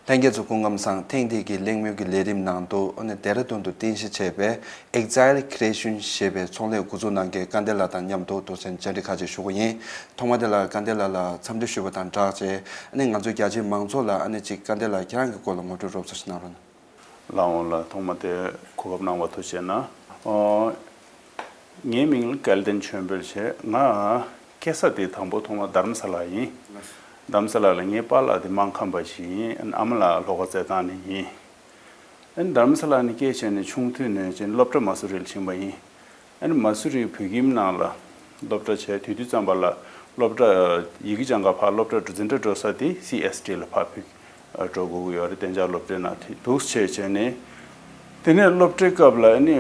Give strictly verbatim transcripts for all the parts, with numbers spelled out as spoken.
ལྷན་རྒྱས་ཚོ་སྐུ་ཁམས་བཟང་། ཐེངས་འདི་གི་གླེང་མོལ་གྱི་ལས་རིམ་ནང་དུ་ཨ་ནི་ལྡེ་ར་ལྡུན་དུ་རྟེན་གཞི་བྱས་པའི་Exile Creation ཞེས་པའི་ཚོང་ལས་འགོ་འཛུགས་གནང་མཁན་སྐལ་ལྡན་ལགས་དང་མཉམ་དུ་ཐུགས་སེམས་བཅར་འདྲི་ཁ་ཤས་ཞུ་གི་ཡིན། ཐོག་མ་དེ་ལ་སྐལ་ལྡན་ལགས་ལ་འཚམས་འདྲི་ཞུ་བ་དང་སྦྲགས་བྱས། ཨ་ནི་ང་ཚོའི་རྒྱ་ཆེའི་མང་ཚོགས་ལ་ཨ་ནི་ཅིག་སྐལ་ལྡན་ལགས་ཁྱེད་རང་གི་སྐོར་ལ་ངོ་སྤྲོད་རོབ་ཙམ་ཞིག་གནང་རོགས་གནང་། ལགས་འོང་ལགས། ཐོག་མ་དེ་གོ་སྐབས་གནང་བར་ཐུགས་རྗེ་གནང་། ཨོ། ངའི་མིང་ལ་སྐལ་ལྡན་ཆོས་འཕེལ་བྱས། ང་སྐྱེས་ས་དེ་དང་པོ་ཐོག་མ་རྡ་རམ་ས་ལ་ཡིན། རྡ་རམ་ས་ལ་ལ་ངའི་པཱ་ལགས་དེ་སྨར་ཁམས་པ་ཞིག་ཡིན། ཨ་མ་ལགས་ལྷོ་ཁ་རྩེད་ཐང་ནས་ཡིན། ཨ་ནི་རྡ་རམ་ས་ལ་ནས་སྐྱེས་བྱས་ནས་ཆུང་དུས་ནས་ཅིག་སློབ་གྲྭ་མ་སུ་རི་ལ་ཕྱིན་པ་ཡིན། ཨ་ནི་མ་སུ་རིའི་བོད་ཁྱིམ་ནང་ལ་སློབ་གྲྭ་བྱས། དེ་དུས་ཙམ་པ་ལ་སློབ་གྲྭ་ཡི་གེ་སྦྱང་ག་ཕར་སློབ་གྲྭ་འཛིན་གྲྭ་འགྲོ་ས་དེ་སི་ཨེས་ཊི་ལ་ཕར་བུད་འགྲོ་དགོས་ཀྱི་ཡོད་རེད། གཏན་འཇགས་སློབ་གྲྭའི་ནང་དེ་འདུག་བྱས་བྱས་ནས། དེ་ནས་སློབ་གྲྭའི་སྐབས་ལ་ཨ་ནི་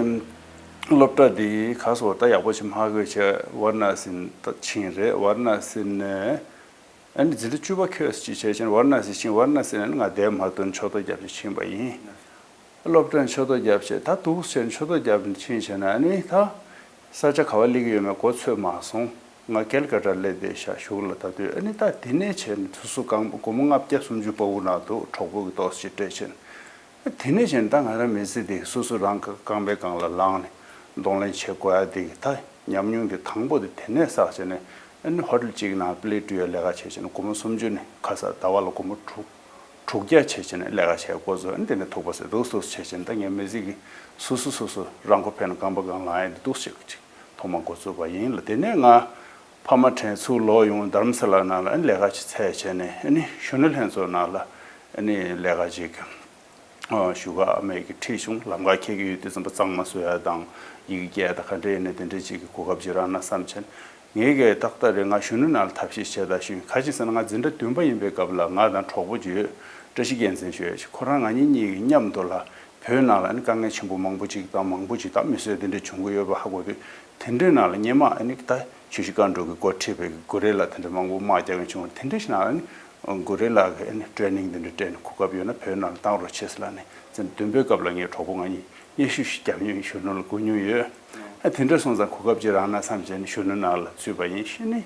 སློབ་གྲྭ་དེ་ག་སོ་ད་ཡག་པོ་ཅིག་མ་དགོས་བྱས་ཝཱ་ར་ཎ་སི་ཕྱིན་རེད། ཝཱ་ར་ཎ་སི་ནས་ཨ་ནི་འཛིན་གྲྭ་བཅུ་པ་ཁྱོན་ཅིག་བྱས་བྱས་ནས་ཝཱ་ར་ཎ་སི་ཕྱིན། ཝཱ་ར་ཎ་སི་ནས་ཨ་ནི་ང་འདས་མ་ཐོན་ཆོས་ཐོག་རྒྱབ་ཅིག་ཕྱིན་པ་ཡིན། སློབ་གྲྭར་ཆོས་ཐོག་བརྒྱབ་བྱས། ད་འདུག་བྱས་ཆོས་ཐོག་བརྒྱབ་ཕྱིན་བྱས་ན་ཨ་ནི་ད་ས་ཆ་ག་པར་སླེབས་ཀྱི་ཡོད་མེད་མགོ་ཚོད་མ་སོང་། ང་ཀལ་ཀ་ཏར་སླེབས་བསྡད་ཤག་གཞུག་ལ་ད་དུས་ཨ་ནི་ད་དེ་ནས་བྱས་ནས་སོ་སོ་རྐང་པ་སྒོར་མོ་ལྔ་བརྒྱ་སུམ་ཅུ་པ་འུ་ནང་འདུག་གྲོགས་པོ་གི་ཏོག་ཙམ་སྤྲད་བྱས། དེ་ནས་བྱས་ནས་ད་ང་རང་མི་ཚེ་འདི་སོ་སོ་རང་གི་རྐང་པའི་སྒང་ལ་ལངས་ནས་གདོང་ལེན་བྱེད་དགོས་ཡ་འདི་གི་ད་ཉམས་མྱོང་འདི་དང་པོ་དེ་དེ་ནས་བསགས་བྱས་ནས། ཨ་ནི་ཧོ་ཊེལ་གཅིག་ནང་པི་ལེ་ཊི་བཀྲུ་ཡ་ལས་ཀ་བྱས་བྱས་ནས་སྒོར་མོ་སུམ་ཅུ་ནས་ཁ་ས་ཟླ་བ་ལ་སྒོར་མོ་དྲུག་དྲུག་བརྒྱ་བྱས་བྱས་ནས་ལས་ཀ་བྱས། འགོ་ཚུགས། ཨ་ནི་དེ་ནས་ཐུག་པ་ཟེར་འདུག་སེ་བྱས་བྱས་ནས་ད་ངའི་མི་ཚེ་གི་སོ་སོ་སོ་སོ་རང་མགོ་ཕན་ནས་རྐང་པ་སྒང་ལངས་ཡ་འདི་འདུག་སེ་ཅིག་ཐོག་མ་འགོ་བཙུགས་པ་ཡིན་ལ། དེ་ནས་ང་ཕ་མ་དྲན་ཚུར་ལོག་ཡོང་། རྡ་རམ་ས་ལ་ནང་ལ་ཨ་ནི་ལས་ཀ་ཅིག་འཚོལ་བྱས་ནས་ཨ་ནི་གཞོན་ནུ་ལྷན་ཚོགས་ནང་ལ་ཨ་ནི་ལས་ཀ་ཅིག་ཞུ་ག་ཨ་མས་ཀྱིས་ཁྲིད་བྱུང་། ལམ་ཁ་འཁེལ་གྱི་ཡོད་དུས་ཙམ་པ་གཙང་མ་བཟོ་ཡ་དང་ཡི་གེ་རྒྱག་ཡ་དང་ག་འདྲ་ཡིན་ན་དེ་འདྲ་ཅིག་གི་གོ་སྐབས་ཅིག་རག་ན་བསམ་བྱས། ངས་ཀྱི་ཏག་ཏག་རེད། ང་གཞོན་ནུ་ནང་ལ་ཐབས་ཤེས་བྱས་ད་ཞུས། ག་ཅི་ཟེར་ན་ང་འཛིན་གྲྭ་བདུན་པ་ཡིན་པའི་སྐབས་ལ་ང་དང་གྲོགས་པོ་ཅིག་ཡོད། བཀྲ་ཤིས་རྒྱལ་མཚན་ཞུ་ཡ་ཅིག་ཁོ་རང་ང་གཉིས་གཉིས་ཀྱིས་མཉམ་དུ་ལ་བོད་ནང་ལ་ཨ་ནི་དཀའ་ངལ་ཆེན་པོ་མང་པོ་ཅིག་དང་མང་པོ་ཅིག་ད་མི་གསོད་དེ་འདྲ་བྱུང་གི་ཡོད་པ་ཧ་གོ་དུས། དེ་འདྲའི་ནང་ལ་སྔོན་མ་ཨ་ནི་ད་ཆུ་བཞི་སྒང་དྲུག་གི་འགོ་ཁྲིད་པའི་གི་གུ་རེ་ལ་དེ་འདྲ་མང་པོ་དམག་རྒྱག་མཁན་བྱུང་བ། དེ་འདྲ་ཞིག་ནང་ཨ་ནི་གུ་རེ་ལ་གི་ཨ་ནི་ཊེ་རེ་ནིང་དེ་འདྲ་སྤྲད་ནས་གོ་སྐབས་ཡོད་ན་བོད་ནང་ལ་བཏང་རོགས་བྱེད་ཟེར་ལབ་ནས། འཛིན་བདུན་པའི་སྐབས་ལ་ངའི་གྲོགས་པོ་ང་གཉིས་སྙན་ཞུ་ཞིག་བརྒྱབ་མྱོང་། གཞོན་ནུ་ལ་བསྐུར་མྱོང་ཡོད། ཨ་དེ་འདྲ་སོང་ཙང་གོ་སྐབས་ཅིག་རག་ན་བསམ་བྱས་ནས་གཞོན་ནུ་ནང་ལ་ཚུད་པ་ཡིན། ཤི་ནི་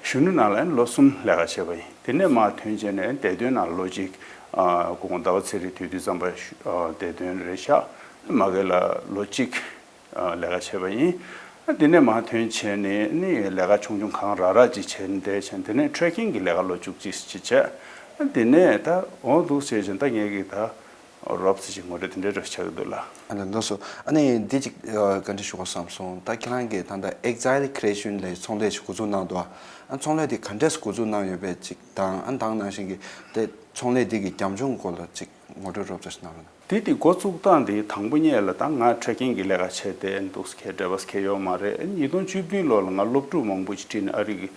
གཞོན་ནུ་ནང་ལ་ཨ་ནི་ལོ་གསུམ་ལས་ཀ་བྱས་པ་ཡིན། དེ་ནས་མར་ཐོན་བྱས་ནས་ཨ་ནི་བདེ་དོན་ནང་ལོ་གཅིག་ཨ་སྐུ་ངོ་ཟླ་བ་ཚེ་རིང་དུས་དུས་ཙམ་པ་ཞུ་ཨ་བདེ་དོན་རེད་ཤག་མ་གི་ལ་ལོ་གཅིག་ཨ་ལས་ཀ་བྱས་པ་ཡིན། ཨ་དེ་ནས་མར་ཐོན་བྱས་ནས་ནི་ལས་ཀ་ཆུང་ཆུང་གང་རག་རག་ཅིག་བྱས་ནས་བསྡད་བྱས། དེ་ནས་ཊེ་རེ་ཀིང་གི་ལས་ཀ་ལོ་བཅུ་གཅིག་ཅིག་བྱས། ཨ་དེ་ནས་ད་འོ་འདུག་བྱས་བྱས་ད་ངས་ཀྱི་ད་རོབ་ཙམ་ཅིག་ངོ་སྤྲོད་དེ་འདྲའི་རོབ་ཆགས་ཀྱི་འདུག་ལ། ཨ་ལ་འདུག་སོ། ཨ་ནི་འདི་ཅིག་ཨ་བཀའ་འདྲི་ཞུ་དགོས་བསམ་སོང་། ད་ཁྱེད་རང་གིས་ད་ལྟ་Exile Creation ལབ་ཚོང་ལས་ཅིག་འགོ་འཛུགས་གནང་འདུག་ཨ་ཚོང་ལས་དེ་ག་འདྲས་འགོ་འཛུགས་གནང་ཡོད་པའི་ཅིག་དང་། ཨ་དང་ནང་བཞིན་གྱི་དེ་ཚོང་ལས་འདི་གི་རྒྱབ་ལྗོངས་སྐོར་ལ་ཅིག་ངོ་སྤྲོད་རོབ་ཙམ་ཞིག་གནང་རོགས་གནང་། དེ་དེ་འགོ་བཙུགས་སྟངས་དེ་དང་པོ་ཉིད་ལ་ད་ང་ཊེ་རེ་ཀིང་གི་ལས་ཀ་བྱས་ཏེ་འདུག་སེ་ཁྱེད་འབྲེལ་བ་ཁྱེད་ཡོད་མ་རེད། ཉིས་སྟོང་བཅུ་བདུན་ལོ་ལ་ང་སློབ་ཕྲུག་མང་པོ་ཅིག་ཁྲིད་ནས་ཨ་རི་གི་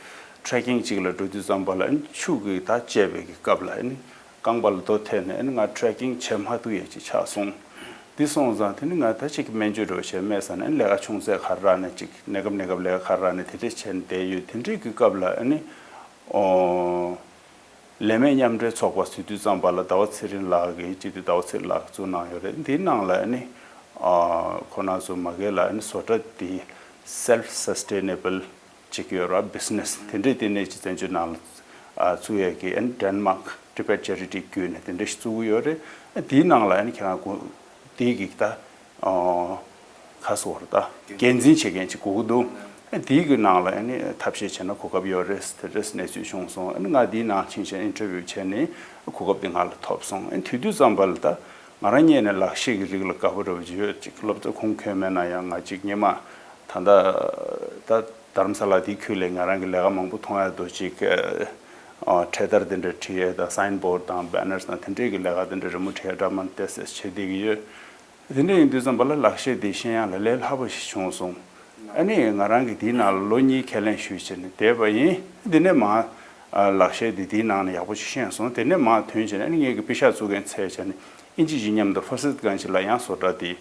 ཊེ་རེ་ཀིང་ཅིག་ལ་འགྲོ་དུས་ཙམ་པ་ལ་ཨ་ནི་ཆུ་གི་ད་བཅད་པའི་གི་སྐབས་ལ་ཨ་ནི་རྐང་པ་ལ་རྡོ་ཐེབས་ནས་ཨ་ནི་ང་ཊེ་རེ་ཀིང་བྱེད་མ་ཐུབ་ཡས་ཅིག་ཆགས་སོང་། འདི་སོང་ཙང་དེ་ནི་ང་ད་ཅིག་སྨན་བཅོས་འདྲ་བོ་བྱས་མེད་ས་ནས་ཨ་ནི་ལས་ཀ་ཆུང་ཙག་ཁ་རག་ནས་ཅིག་གནས་སྐབས་གནས་སྐབས་ལས་ཀ་ཁ་རག་ནས་དེ་འདྲས་བྱས་ནས་བསྡད་ཡོད། དེ་འདྲས་ཀྱི་སྐབས་ལ་ཨ་ནི་ཨོ། ལས་མེད་མཉམ་འབྲེལ་ཚོགས་པ་ཟེར་དུས་ཙམ་པ་ལ་ཟླ་བ་ཚེ་རིང་ལགས་ཀྱིས་སྤྱི་འཐུས་ཟླ་བ་ཚེ་རིང་ལགས་ཀྱིས་བཙུགས་གནང་ཡོད་རེད། འདིའི་ནང་ལ་ཨ་ནི་ཨ་ཁོ་རང་ཚོ་མ་གི་ལ་ཨ་ནི་བཟོ་གྲྭ་འདི་self sustainable ཅིག་ཡོད་ར། བི་ཛི་ནེ་སི་དེ་འདྲས་དེ་ནས་ཅིག་བཙན་བྱོལ་ནང་ལ་ཨ་བཙུགས་ཡས་ཀྱི་ཨ་ནི་Denmark Tibet Charity བརྒྱུད་ནས་དེ་འདྲས་ཞིག་བཙུགས་ཀྱི་ཡོད་རེད། ཨ་དེའི་ནང་ལ་ཨ་ནི་ཁྱེད་རང་ཀུན་དེའི་གི་ད་ཨ་ཁ་སོར་ད་འགན་འཛིན་བྱེད་མཁན་ཅིག་དགོས་ཀྱི་འདུག་ཨ་དེའི་གི་ནང་ལ་ཨ་ནི་ཐབས་ཤེས་བྱས་ན་གོ་སྐབས་ཡོད་རེད་དེ་འདྲས་གནས་ཚུལ་བྱུང་སོང་། ཨ་ནི་ང་དེའི་ནང་ཕྱིན་བྱས་ཨིན་ཊར་བིའུ་བྱས་ནས་གོ་སྐབས་དེ་ང་ལ་ཐོབ་སོང་། ཨ་ནི་དེ་དུས་ཙམ་པ་ལ་ད་ང་རང་སྔོན་ནས་ལག་ཤེས་ཀྱི་རིགས་ལ་དགའ་པོ་འདྲ་བོ་ཅིག་ཡོད། ཅིག་སློབ་གྲྭ་ཁུངས་འཁྱོལ་མེད་ན་ཡང་ང་ཅིག་སྔོན་མ་ད་ལྟ་ད་རྡ་རམ་ས་ལ་དེའི་ཁུལ་ལ་ང་རང་གི་ལས་ཀ་མང་པོ་མཐོང་ཡ་འདུག་ཅིག་ཨ་འཕྲེད་དར་དེ་འདྲ་བྲིས་ཡས་དང་སའིན་བོར་དང་བེ་ནར་དང་དེ་འདྲའི་གི་ལས་ཀ་དེ་འདྲ་རི་མོ་བྲིས་ཡས་འདྲ་མིན་ཏོག་ཙམ་བྱེད་བསྡད་ཀྱི་ཡོད། དེ་འདྲ་ཡིན་དུས་ཙམ་པ་ལ་ལག་ཤེས་དེ་ཤེས་ཡ་ལ་ལས་སླ་པོ་ཞིག་བྱུང་སོང་། ཨ་ནི་ང་རང་གིས་དེའི་ནང་ལ་ལོ་གཉིས་ཁས་ལེན་ཞུས་བྱས་ནས་བསྡད་པ་ཡིན། དེ་ནས་མར་ཨ་ལག་ཤེས་དེ་དེའི་ནང་ནས་ཡག་པོ་ཞིག་ཤེས་སོང་། དེ་ནས་མར་ཐོན་བྱས་ནས་ཨ་ནི་ངེད་ཀྱི་པེ་ཤག་བཙུགས་མཁན་འཚོལ་བྱས་ནས་ཨིན་ཇི་ཅིག་མཉམ་དུ་ཧྥོ་སི་ཏི་གང་ཅིག་ལ་ཡང་བཟོ་གྲྭ་དེ་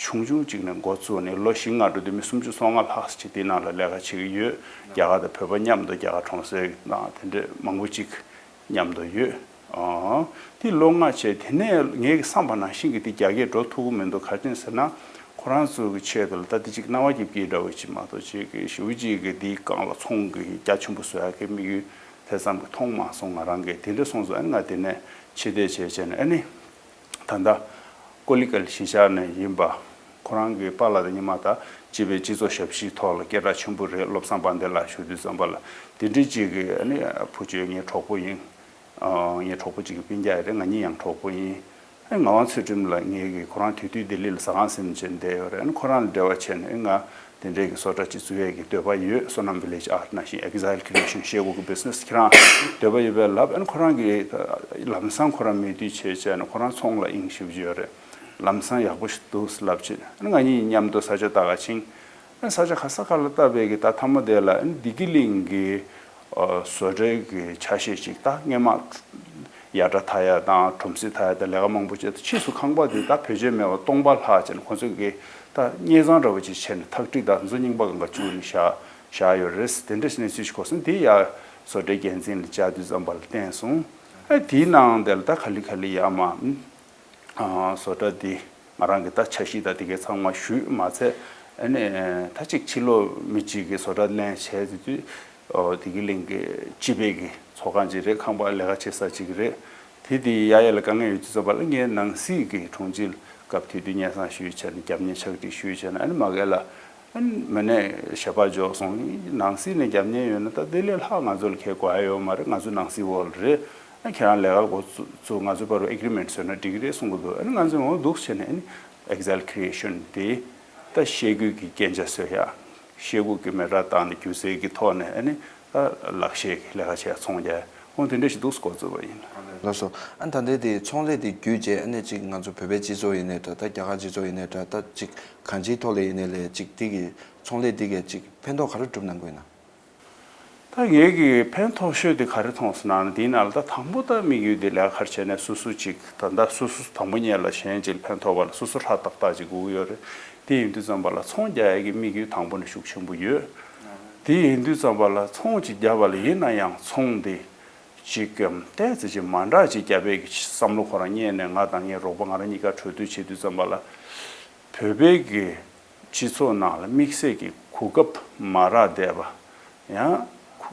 ཆུང་ཆུང་ཅིག་ནས་འགོ་བཙུགས་ནས་ལོ་བཞི་ལྔ་འགྲོ་དུས་མི་སུམ་ཅུ་སོ་ལྔ་ལྷག་ཅིག་དེའི་ནང་ལ་ལས་ཀ་བྱེད་ཀྱི་ཡོད། རྒྱ་གར་དང་བོད་པ་མཉམ་དུ། རྒྱ་གར་གྲོང་གསེབ་དང་དེ་འདྲས་མང་པོ་ཅིག་མཉམ་དུ་ཡོད། ཨང་། དེ་ལོ་ལྔ་བྱས། དེ་ནས་ངས་བསམ་པ་ནང་བཞིན་གྱི་དེ་རྒྱ་སྐྱེད་འགྲོ་ཐུབ་ཀྱི་མི་འདུག་ག་རེ་ཟེར་ན་ཁོ་རང་ཚོ་གི་ཆེད་དུ་ལ་ད་དེ་ཅིག་སྣང་བ་སྐྱིད་སྐྱིད་འདྲ་བོ་ཅིག་མ་གཏོགས་ཅིག་གི་ཞེ་པོ་ཅིག་གི་དེའི་སྒང་ལ་ཚོང་གི་རྒྱ་ཆེན་པོ་བཟོ་ཡག་གི་དམིགས་ཡུལ་ དེ་ཙམ་གྱི་མཐོང་མ་སོང་ང་རང་གིས། དེ་འདྲ་སོང་ཙང་ཨ་ནི་ང་དེ་ནས་ཕྱི་བལྟས་བྱས་བྱས་ནས་ཨ་ནི། ད་ལྟ་ཀོ་ལི་གལ་གཞིས་ཆགས་ནས་ཡིན་པ། ཁོ་རང་གི་པཱ་ལགས་དང་ཉི་མ་དང་སྤྱི་པའི་སྤྱི་ཚོགས་ཞབས་ཕྱིའི་ཐོག་ལ་སྐད་གྲགས་ཆེན་པོ་རེད། བློ་བཟང་དཔལ་ལྡན་ལགས་ཞུ་དུས་ཙམ་པ་ལ་དེ་འདྲའི་ཅིག་གི་ཨ་ནི་བུ་བཅོལ་ངའི་གྲོགས་པོ་ཡིན། ཨ་ངའི་གྲོགས་པོ་གཅིག་གི་སྤུན་ཀྱག་རེད། ང་གཉིས་ཡང་གྲོགས་པོ་ཡིན། ཨ་ངག་དབང་ཚུལ་ཁྲིམས་ལགས་ངེད་ཀྱི་ཁོ་རང་དེ་དུས་ལྡི་ལི་ལ་ཟ་ཁང་ཟིན་བྱས་བསྡད་ཡོད་རེད། ཨ་ནི་ཁོ་རང་ལ་འབྲེལ་བ་བྱས་ནས་ཨ་ང་དེ་འདྲའི་གི་བཟོ་གྲྭ་གཅིག་བཙུགས་ཡས་ཀྱི་འདོད་པ་ཡོད། བསོད་ནམས་བི་ལེ་ཇི་ཨར་ཊི་ནང་བཞིན་ཨེག་ཛའིལ་ཁི་རི་ཨེ་ཤན་ཤེལ་སྒོར་གྱི་བི་ཛི་ནེ་སི་ཁྱེད་རང་འདོད་པ་ཡོད་པས་ལབ། ཨ་ནི་ཁོ་རང་གིས་ལམ་སང་ཁོ་རང་མེད་དུས་བྱས་བྱས་ནས་ཁོ་རང་ཚོང་ལ་དབྱིངས་ཞེ་པོ་ཅིག་ཡོད་རེད། ལམ་སང་ཡག་པོ་ཞིག་འདུག་ལབ་བྱས་ཨ་ནི་ང་གཉིས་མཉམ་དུ་ས་ཆ་ལྟ་ག་ཕྱིན། ཨ་ས་ཆ་ག་ས་ག་ལ་ལྟ་བའི་གི་ད་མཐའ་མ་དེ་ལ་ཨ་ནི་བདེ་སྐྱིད་གླིང་གི་ཨ་བཟོ་གྲྭའི་གི་ཆ་ཤས་ཤིག་ད་སྔས་མ་ཡ་བྲ་འཐག་ཡ་དང་གྲུམ་གཟིག་འཐག་ཡ་དང་ལས་ཀ་མང་པོ་བྱས། ད་ཕྱིས་སུ་ཁང་པ་དེ་ད་བེད་སྤྱོད་མེད་པ་སྟོང་པ་ལྷག་བྱས་ནས་ཁོ་ཚོས་གི་ད་དངོས་གཙང་འདྲ་བོ་ཅིག་བྱས་ནས་ཐག་ཁྲིག་དང་མཛོ་རྙིང་པ་གང་ག་བཅུག་ནས་བཞག་བཞག་ཡོད་རེད། དེ་འདྲ་ཞིག་གནས་ཚུལ་ཞིག་གོ་སོང་། དེ་ཡ་བཟོ་གྲྭའི་འགན་འཛིན་ལ་བཅར་དུས་ཙམ་པ་ལ་བསྟན་སོང་། ཨ་དེའི་ནང་དེ་ལ་ད་ག་ལེ་ག་ལེ་ཡ་མ། ཨ་བཟོ་གྲྭ་འདི་ང་རང་གི་ད་འཆར་གཞི་དང་དེ་གའི་ཚང་མ་ཞུས་མ་ཚད། ཨ་ནི་ད་ཅིག་ཕྱི་ལོགས་མི་གཅིག་གིས་བཟོ་གྲྭ་ལེན་བྱས་ཟེར་དུས་ཨོ་བདེ་སྐྱིད་གླིང་གི་སྤྱི་པའི་གི་ཚོགས་ཁང་ཅིག་རེད། ཁང་པ་ལས་ཀ་བྱེད་ས་ཅིག་རེད། དེ་དེ་ཡ་ཡ་ལ་དཀའ་ངལ་ཡོད་དུས་ཙམ་པ་ལ་ངས་ནང་སྲིད་ཀྱི་དྲུང་ཆེ་སྐབས་དེ་དུས་སྙན་སེང་ཞུས་བྱས་ནས་རྒྱབ་གཉེར་ཕྱག་བྲིས་ཞུས་བྱས་ནས་ཨ་ནི་མ་གི་ལ། ཨ་ནི་མི་ནས་ཞལ་པར་འབྱོར་སོང་། ནང་སྲིད་ནས་རྒྱབ་གཉེར་ཡོད་ན་ད་དེ་ལས་ལྷག་ང་ཚོ་ལ་ཁེ་གོ་ཡ་ཡོད་མ་རེད། ང་ཚོ་ནང་སྲིད་འོག་ལ་རེད། ཨ་ཁྱེད་རང་ལས་ཀ་འགོ་བཙུགས་ང་ཚོའི་བར་དུ་ཨེག་རི་མེན་ཊི་བཟོས་ན་འགྲིག་གི་རེད་གསུང་གི་འདུག་ཨ་ནི་ང་ཚོས་འོ་འདུག་བྱས་ནས་ཨ་ནི་ཨེག་ཛའིལ་ཁི་རི་ཨེ་ཤན་དེ་ད་ཤེལ་སྒོར་གྱི་རྐྱེན་ཆ་བཟོ་ཡ། ཤེལ་སྒོར་གྱི་མེ་ཏྲ་བཏང་ནས་སྒྱུ་རྩལ་གྱི་ཐོག་ནས་ཨ་ནི་ད་ལག་ཤེས་ཀྱི་ལས་ཀ་བྱས་ཚོང་རྒྱག་ཡ། འོ་དེ་འདྲ་ཞིག་འདུག་འགོ་བཙུགས་པ་ཡིན། ལགས་སོ། ཨ་ད་ལྟའི་དེ་ཚོང་ལས་དེ་བརྒྱུད་རྗེས་ཨ་ནི་ཅིག་ང་ཚོ་བོད་པའི་སྤྱི་ཚོགས་ཡིན་ནའི་འདྲ། ད་རྒྱ་གར་སྤྱི་ཚོགས་ཡིན་ནའི་འདྲ། ད་ཅིག་གང་ཅིའི་ཐོག་ལ་ཡིན་ནའི་ལས་ཅིག་དེ་གི་ཚོང་ལས་དེ་གས་ཅིག་ཕན་ཐོགས་ག་རེ་སྒྲུབ་གནང་དགོས་ན། ད་ངེད་ཀྱི་ཕན་ཐོགས་ཤོས་དེ་ག་རེ་མཐོང་སོང་ན། དེའི་ནང་ལ་ད་དང་པོ་ད་དམིགས་ཡུལ་དེ་ལས་ཀ་ག་རེ་བྱས་ནས་སོ་སོ་ཅིག་ད་ལྟ་སོ་སོ་དང་པོ་ཉིད་ལ་གཞན་ཅིག་ལ་ཕན་ཐོགས་པ་ལ་སོ་སོ་ཧྲ་ཏག་ཏག་ཅིག་དགོས་ཀྱི་ཡོད་རེད། དེ་ཡིན་དུས་ཙམ་པ་ལ་ཚོང་རྒྱག་ཡས་ཀྱི་དམིགས་ཡུལ་དང་པོ་ནས་ཤུགས་ཆེན་པོ་ཡོད། དེ་ཡིན་དུས་ཙམ་པ་ལ་ཚོང་ཅིག་རྒྱབ་པ་ལ་ཡིན་ན་ཡང་ཚོང་དེ་ཅིག་གམ་ཏོག་ཙམ་ཅིག་མ་འདྲ་ཅིག་རྒྱབ་པའི་གི་བསམ་བློ་ཁོ་རང་རྙེད་ནས། ང་དང་ངའི་རོགས་པ་ང་རང་གཉིས་ཀ་གྲོས་བསྡུར་བྱེད་དུས་ཙམ་པ་ལ། བོད་པའི་གི་སྤྱི་ཚོགས་ནང་ལ་དམིགས་བསལ་གྱི་གོ་སྐབས་མ་རག་བསྡད་པ། ཡང་ཁུ་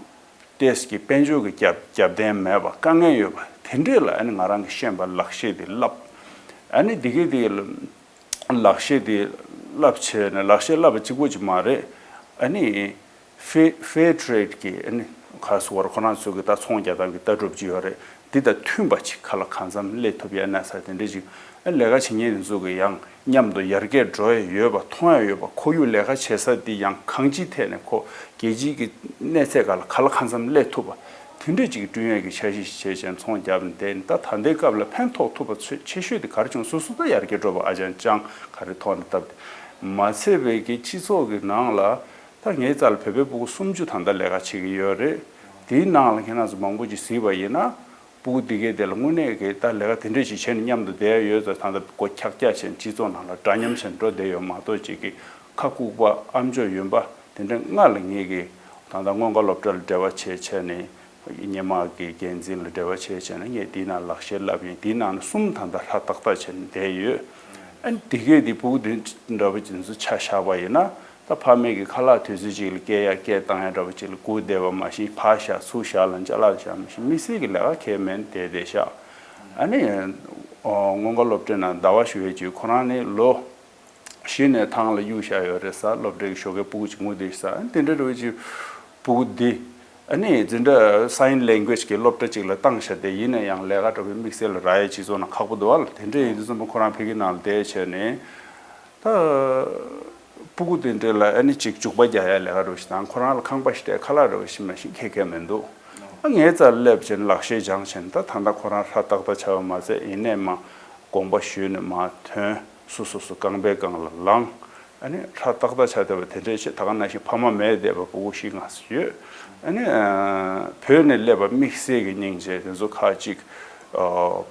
ཏོག་ཙམ་གྱི་དཔལ་འབྱོར་གྱི་རྒྱབ་རྒྱབ་རྟེན་མེད་པ། དཀའ་ངལ་ཡོད་པ་དེ་འདྲས་ལ་ཨ་ནི་ང་རང་གིས་ཤེས་པ་ལག་ཤེས་དེ་བསླབ། ཨ་ནི་དེ་གའི་དེ་ལ་ལག་ཤེས་དེ་བསླབ་བྱས་ནས། ལག་ཤེས་བསླབ་པ་གཅིག་པོ་ཅིག་མ་རེད། ཨ་ནི་ཧྥེ་ཧྥེ་ཊི་རེ་ཌི་གི་ཨ་ནི་ག་རེ་ཟེར་དགོས་རེད། ཁོ་རང་ཚོ་གི་ད་ཚོང་རྒྱག་སྟངས་ཀྱི་ལྟ་གྲུབ་ཅིག་ཡོད་རེད། འདི་དང་མཐུན་པ་ཅིག་ག་ལ་གང་འཚམ་སླེབས་ཐུབ་ཡ་ན་ས་དེ་འདྲ་ཅིག་ཨ་ལས་ཀ་བྱེད་མཁན་དེ་ཚོ་གི་ཡང་མཉམ་དུ་ཡར་རྒྱས་འགྲོ་ཡ་ཡོད་པ། མཐོང་ཡ་ཡོད་པ། ཁོར་ཡུག་ལས་ཀ་བྱེད་ས་འདི་ཡང་གང་ཅིའི་ཐད་ནས་ཁོ་རྒྱལ་སྤྱིའི་གི་གནས་ཚད་སྒང་ལ་ག་ལ་གང་འཚམ་སླེབས་ཐུབ་པ། དེ་འདྲས་ཅིག་བསྐྲུན་ཡས་ཀྱི་འཆར་གཞི་ཞིག་བྱས་བྱས་ཚོང་རྒྱབ་ནས་བསྡད་ནས། ད་ད་ལྟའི་སྐབས་ལ་ཕན་ཐོགས་ཐུབ་པ་ཆེ་ཆེ་ཤོས་དེ་ག་རེ་བྱུང་། སོ་སོ་ད་ཡར་རྒྱས་འགྲོ་བ་ཨ་ཅང་ཅང་ག་རེ་ཐོག་ནས་བཏབ་སྟེ་མ་ཚད་པའི་གི་སྤྱི་ཚོགས་ཀྱི་ནང་ལ་ད་ངའི་རྩ་ལ་བོད་པའི་སྤུ་གུ་སུམ་ཅུ་ད་ལྟ་ལས་ཀ་བྱེད་ཀྱི་ཡོད་རེད། དེའི་ནང་ལ་ཁྱེད་རང་ཚོ་མང་པོ་ཅིག་གཟིགས་པ་ཡིན་ན། སྤུ་གུ་འདི་གའི་དེ་ལ་དངོས་གནས་ཀྱི་ད་ལས་ཀ་དེ་འདྲས་ཞིག་བྱས་ནས་མཉམ་དུ་བསྡད་ཡོད་ཙང་། ད་ལྟ་སྒོ་ཁྱག་ཁྱག་བྱས་ནས་སྤྱི་ཚོགས་ནང་ལ་འདྲ་མཉམ་བྱས་ནས་འགྲོ་བསྡད་ཡོད་མ་གཏོགས། ཅིག་གི་ཁ་ལྐུགས་པ་ཨ་མཆོག་ཡོན་པ་དེ་འདྲ་ལྔ་ལ་ངེད་ཀྱིས་ད་ལྟ་སྔོན་འགོག་སློབ་གྲྭ་ལ་འབྲེལ་བ་བྱས་བྱས་ནས། སྔོན་མ་གི་འགན་འཛིན་ལ་འབྲེལ་བ་བྱས་བྱས་ནས་ངས་དེའི་ནང་ལག་ཤེས་བསླབ་ཡིན། དེའི་ནང་ནས་གསུམ་ད་ལྟ་ཧྲ་ཏག་ཏག་བྱས་ནས་བསྡད་ཡོད། ཨ་ནི་དེ་གས་དེ་སྤུ་གུ་དེ་འདྲ་བོ་དེ་ཚོ་ཆ་བཞག་པ་ཡིན་ན། ད་ཕ་མས་ཀྱི་ཁ་ལག་དུས་ཚོད་ཅིག་ལ་སྐྱེལ་ཡ་སྐད་བཏང་ཡ་འདྲ་བོ་ཅིག་ལ་སྒུག་བསྡད་པ་མ་གཞི། ཕར་བཞག་ཚུར་བཞག་ལ་ཅ་ལག་བཞག་མ་གཞི་དམིགས་བསལ་གྱི་ལས་ཀ་གང་ཡང་མེད་བསྡད་བསྡད་ཤག་ཨ་ནི་སྔོན་འགོག་སློབ་གྲྭའི་ནང་ཟླ་བ་ཞུ་ཡས་ཅིག་ཁོ་རང་ནི་ལོ་བཞི་ནས་ཐང་ལ་གཡུག་བཞག་ཡོད་རེད་ཟེར། སློབ་གྲྭའི་ཞོགས་ཀའི་སྤུ་གུ་ཅིག་ངུ་བསྡད་ཤག་ཨ་ནི་དེ་འདྲ་འདྲ་བོ་ཅིག་སྤུ་གུ་འདི། ཨ་ནི་འཛིན་གྲྭ་སའིན་ལེང་གུ་ཨེ་ཇི་གི་སློབ་གྲྭ་ཅིག་ལ་བཏང་བཞག་སྟེ། ཡིན་ན་ཡང་ལས་ཀ་འདྲ་བོའི་དམིགས་བསལ་ལ་རག་ཡས་སྤྱི་ཚོགས་ནང་ཁག་པོ་འདུག་བ། དེ་འདྲ་ཡིན་དུས་ཙམ་པ་ཁོ་རང་ཕ་གི་ནང་ལ་བསྡད་བྱས་ནས། ད་སྤུ་གུ་དེ་འདྲ་ལ་ཨ་ནི་ཅིག་འཇུག་པ་རྒྱག་ཡ་ལས་ཀ་འདྲ་བོ་ཞིག་དང་། ཁོ་རང་ལ་ཁང་པ་ཞིག་སྤྲད། ཁ་ལག་འདྲ་བོ་ཞིག་མ་གཞི་ཁེ་ཁེ་མི་འདུག་ཨ་ངའི་རྩར་སླེབས་བྱས་ནས་ལག་ཤེས་སྦྱངས་བྱས་ནས། ད་ད་ལྟ་ཁོ་རང་ཧྲ་ཏག་ཏག་ཆགས་པ་མ་ཟད། ཡིན་ནའི་མ་དགོངས་པ་ཞུས་ནས་མ་ཐོན། སོ་སོ་སོ་རྐང་པའི་སྒང་ལ་ལངས། ཨ་ནི་ཧྲ་ཏག་ཏག་ཆགས་བསྡད་པ་དེ་འདྲས་བྱས། ད་ག་ནང་བཞིན་ཕ་མ་མེད་བསྡད་པ་སྤུ་གུ་བཞི་ལྔ་ཙམ་ཡོད། ཨ་ནི་ཨ་བོད་ནས་སླེབས་པ་དམིགས་བསལ་གྱི་སྙིང་རྗེ་དེ་ཚོ་ཁག་ཅིག་ཨ་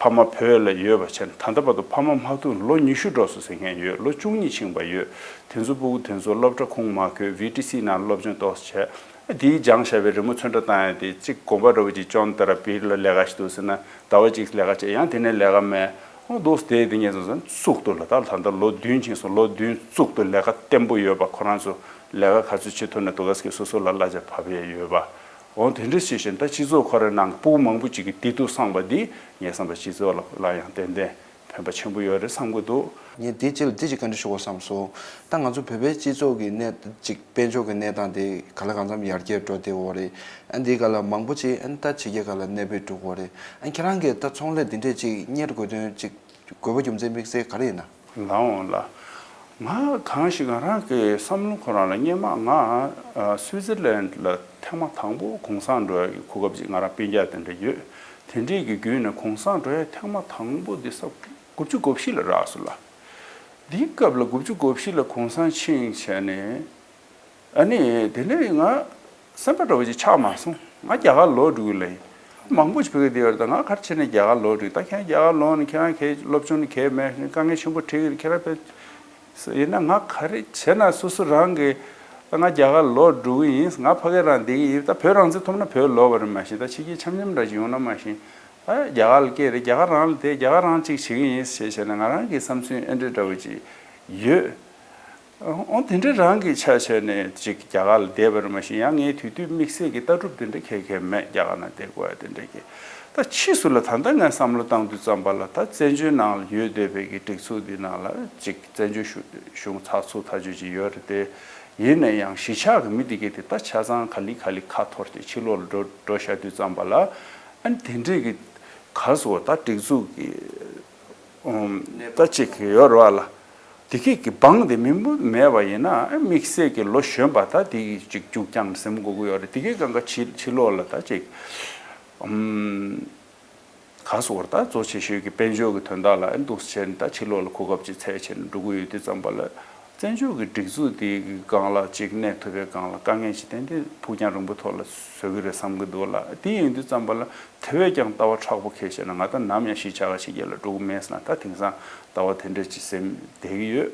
ཕ་མ་བོད་ལ་ཡོད་པ་བྱས་ནས། ད་ལྟ་བར་དུ་ཕ་མ་མ་ཐུག་ལོ་ཉི་ཤུ་འགྲོ་སོང་ཟེར་མཁན་ཡོད། ལོ་བཅུ་གཉིས་ཕྱིན་པ་ཡོད། དེ་ཚོ་སྤུ་གུ་དེ་ཚོ་སློབ་གྲྭ་ཁུངས་མ་འཁྱོལ། བི་ཊི་སི་ནང་སློབ་སྦྱོང་ཏོག་ཙམ་བྱས། དེའི་སྦྱངས་བཞག་པའི་རི་མོ་ཚོན་ཁྲ་བཏང་ཡ་དེ་གཅིག་དགོན་པ་འདྲ་བོ་ཅིག་ཅོན་ཏ་ར་བིར་ལ་ལས་ཀ་ཞིག་འདུག་ཟེར་ན། ཟླ་བ་གཅིག་ལས་ཀ་བྱས། ཡང་དེ་ནས་ལས་ཀ་མེད། ཨོ་འདུག་སེ་བསྡད་དེ་ངས་བཟོས་ཙང་བཙུགས་འདུག་ལ། ད་ད་ལྟ་ལོ་བདུན་ཕྱིན་སོང་། ལོ་བདུན་བཙུགས་འདུག་ལས་ཀ་བརྟན་པོ་ཡོད་པ། ཁོ་རང་ཚོ་ལས་ཀ་ག་ཚོད་བྱེད་ཐུབ་ན་འདུག་ག་ཟེར་གི་སོ་སོ་ལ་གླ་ཆ་བབས་ཡས་ཡོད་པ། འོ་དེ་འདྲ་བྱས་ཤིང་ད་སྤྱི་ཚོགས་ཁོ་རའི་ནང་གི་སྤུ་གུ་མང་པོ་ཅིག་གིས་དེ་དུས་བསམ་པ་འདི་ངས་བསམ་པ་སྤྱི་ཚོགས་ལ་ལ་ཡང་ཏན་ཏན་ཕན་པ་ཆེན་པོ་ཡོད་རེད་བསམ་གྱི་འདུག་ངས་དེ་ཅིག་ལ་དེ་ཅིག་བཀའ་འདྲི་ཞུ་དགོས་བསམ་སོང་། ད་ང་ཚོ་བོད་པའི་སྤྱི་ཚོགས་ཀྱི་གནས་ཅིག་དཔལ་འབྱོར་གྱི་གནས་སྟངས་དེ་ག་ལ་གང་འཚམ་ཡར་རྒྱས་འགྲོ་བསྡད་ཡོད་རེད། ཨ་འདི་ག་ལ་མང་པོ་ཅིག་ཨ་ད་ཕྱི་རྒྱལ་ཁག་ལ་གནས་སྤོས་འགྲོ་གི་ཡོད་རེད། ཨ་ཁྱེད་རང་གིས་ད་ཚོང་ལས་འདི་འདྲས་ཅིག་གཉེར་དགོས་དོན་ཅིག་དགོས་པ་རྒྱུ་མཚན་དམིགས་བསལ་ག་རེ་ཡིན་ན། ལགས་འོང་ལགས། ང་གང་ཞིག་ང་རང་གི་བསམ་བློ་ཁོ་རང་ལ་སྔོན་མ་ང་ཨ་སུའི་ཙེར་ལན་ལ་ཐེངས་མ་དང་པོ་གུང་སེང་འགྲོ་ཡག་གི་གོ་སྐབས་ཅིག་ང་རང་སྤུན་ཀྱག་དེ་འདྲ་ཡོད། དེ་འདྲས་ཀྱི་བརྒྱུད་ནས་གུང་སེང་འགྲོ་ཡག་ཐེངས་མ་དང་པོ་འདི་ས་དགུ་བཅུ་གོ་བཞི་ལ་རག་སོང་ལགས། འདིའི་སྐབས་ལ་དགུ་བཅུ་གོ་བཞི་ལ་གུང་སེང་ཕྱིན་བྱས་ནས། ཨ་ནི་དེ་ནས་ང་སེམས་པ་འདྲ་བོ་ཅིག་ཆགས་མ་སོང་། ང་རྒྱ་གར་ལོག་འགྲོ་གི་ལབ་ཡིན། མང་པོ་ཞིག་བོད་སྐད་བསྡད་ཡོད་རེད། ད་ང་ག་རེ་བྱས་ནས་རྒྱ་གར་ལོག་འགྲོ་གི། ད་ཁྱེད་རང་རྒྱ་གར་ལོག་ནས་ཁྱེད་རང་གི་སློབ་སྦྱོང་ནི་གས་མེད། དཀའ་ངལ་ཆེན་པོ་འཕྲད་ཀྱི་རེད། ཁྱེད་རང་ཕེབས་ཡིན་ན་ང་ག་རེ་བྱས་ན་སོ་སོ་རང་གི་ད་ང་རྒྱ་གར་ལོག་འགྲོ་གི་ཡིན། ང་ཕ་གིར་རང་བསྡད་ཀྱི་ཡིན། ད་བོད་རང་བཙན་ཐོབ་ན་བོད་ལོག་པ་རེད་མ་གཞི། ད་ཕྱི་རྒྱལ་འཆམ་འཆམ་འདྲ་ཞིག་ཡོང་ན་མ་གཞི། ད་རྒྱ་གར་ལ་སྐད་རེད། རྒྱ་གར་རང་ལ་བསྡད། རྒྱ་གར་རང་གཅིག་བྱེད་ཀྱི་ཡིན་ཞེས་བྱས་ནས་ང་རང་གི་བསམ་ཚུལ་ཨེ་འདྲ་འདྲ་བོ་ཅིག་ཡོད། འོ་དེ་འདྲའི་རང་གི་ཆ་བྱས་ནས་ཅིག་རྒྱ་གར་ལ་བསྡད་པ་རེད་མ་གཞི། ཡང་ངའི་དུས་དུས་དམིགས་བསལ་གྱི་ལྟ་གྲུབ་དེ་འདྲ་ག་ག་མེད། རྒྱ་གར་ནང་བསྡད་དགོས་ཡ་དེ་འདྲ་གི། ད་ཕྱིས་སུ་ལ་ད་ལྟ་ངས་བསམ་བློ་བཏང་དུས་ཙམ་པ་ལ་ད་བཙན་བྱོལ་ནང་ལ་ཡོད་བསྡད་པའི་གི་སྒྲིག་འཛུགས་འདི་ནང་ལ་ཅིག་བཙན་བྱོལ་གཞུང་གཞུང་ཚགས་ཚུད་ཐག་ཆོད་ཅིག་ཡོད་རེད་དེ། ཡིན་ན་ཡང་གཞིས་ཆགས་ཀྱི་མི་དེ་གས་དེ་ད་ཆ་ཚང་ག་ལེ་ག་ལེ་ཁ་འཐོར་ཏེ་ཕྱི་ལོགས་ལ་འགྲོ་འགྲོ་བཞག་དུས་ཙམ་པ་ལ། ཨ་ནི་དེ་འདྲའི་གི་ག་རེ་ཟེར་བ། ད་སྒྲིག་འཛུགས་ཀྱི་ཨུམ། ད་ཅིག་ཡོད་རེད་བ་ལ། དེ་གས་ཀྱི་བང་དེ་མི་མོ་མེད་པ་ཡིན་ན། ཨ་དམིགས་བསལ་གྱི་ལོ་གཞོན་པ་ད་དེ་གི་ཅིག་རྒྱུག་རྐྱང་ཟིན་དགོས་ཀྱི་ཡོད་རེད། དེ་གས་གང་ག་ཕྱི་ཕྱི་ལོགས་ལ་ད་ཅིག་ཨུམ། ག་རེ་ཟེར་བ། ད་གཙོ་ཆེ་ཤོས་ཀྱི་དཔལ་འབྱོར་གྱི་དོན་དག་ལ་ཨ་འདུག་སེ་བྱས་ནས་ད་ཕྱི་ལོགས་ལ་གོ་སྐབས་ཅིག་འཚོལ་བྱས་ནས་འགྲོ་གི་ཡོད་དུས་ཙམ་པ་ལ། བཙན་བྱོལ་གྱི་སྒྲིག་འཛུགས་དེའི་སྒང་ལ་ཅིག་གནས་ཐུབ་པའི་སྒང་ལ་དཀའ་ངལ་ཅིག་ཏན་ཏན་ཕུགས་རྒྱང་རིང་པོ་ཐོག་ལ་བཟོ་གི་རེད་བསམ་གྱི་འདུག་ལ། དེ་ཡིན་དུས་ཙམ་པ་ལ་དེ་བས་ཀྱང་ལྟ་བ་མཁྲེགས་པོ་འཁྱེར་བྱས་ན། ང་ད་ནམ་ཡང་གཞིས་ཆགས་ཀྱི་ཕྱི་རྒྱལ་ལ་འགྲོ་གི་མེད་ཟེར་ན། ད་དེང་སང་ལྟ་བ་དེ་འདྲ་ཅིག་སེམས་བསྡད་ཀྱི་ཡོད།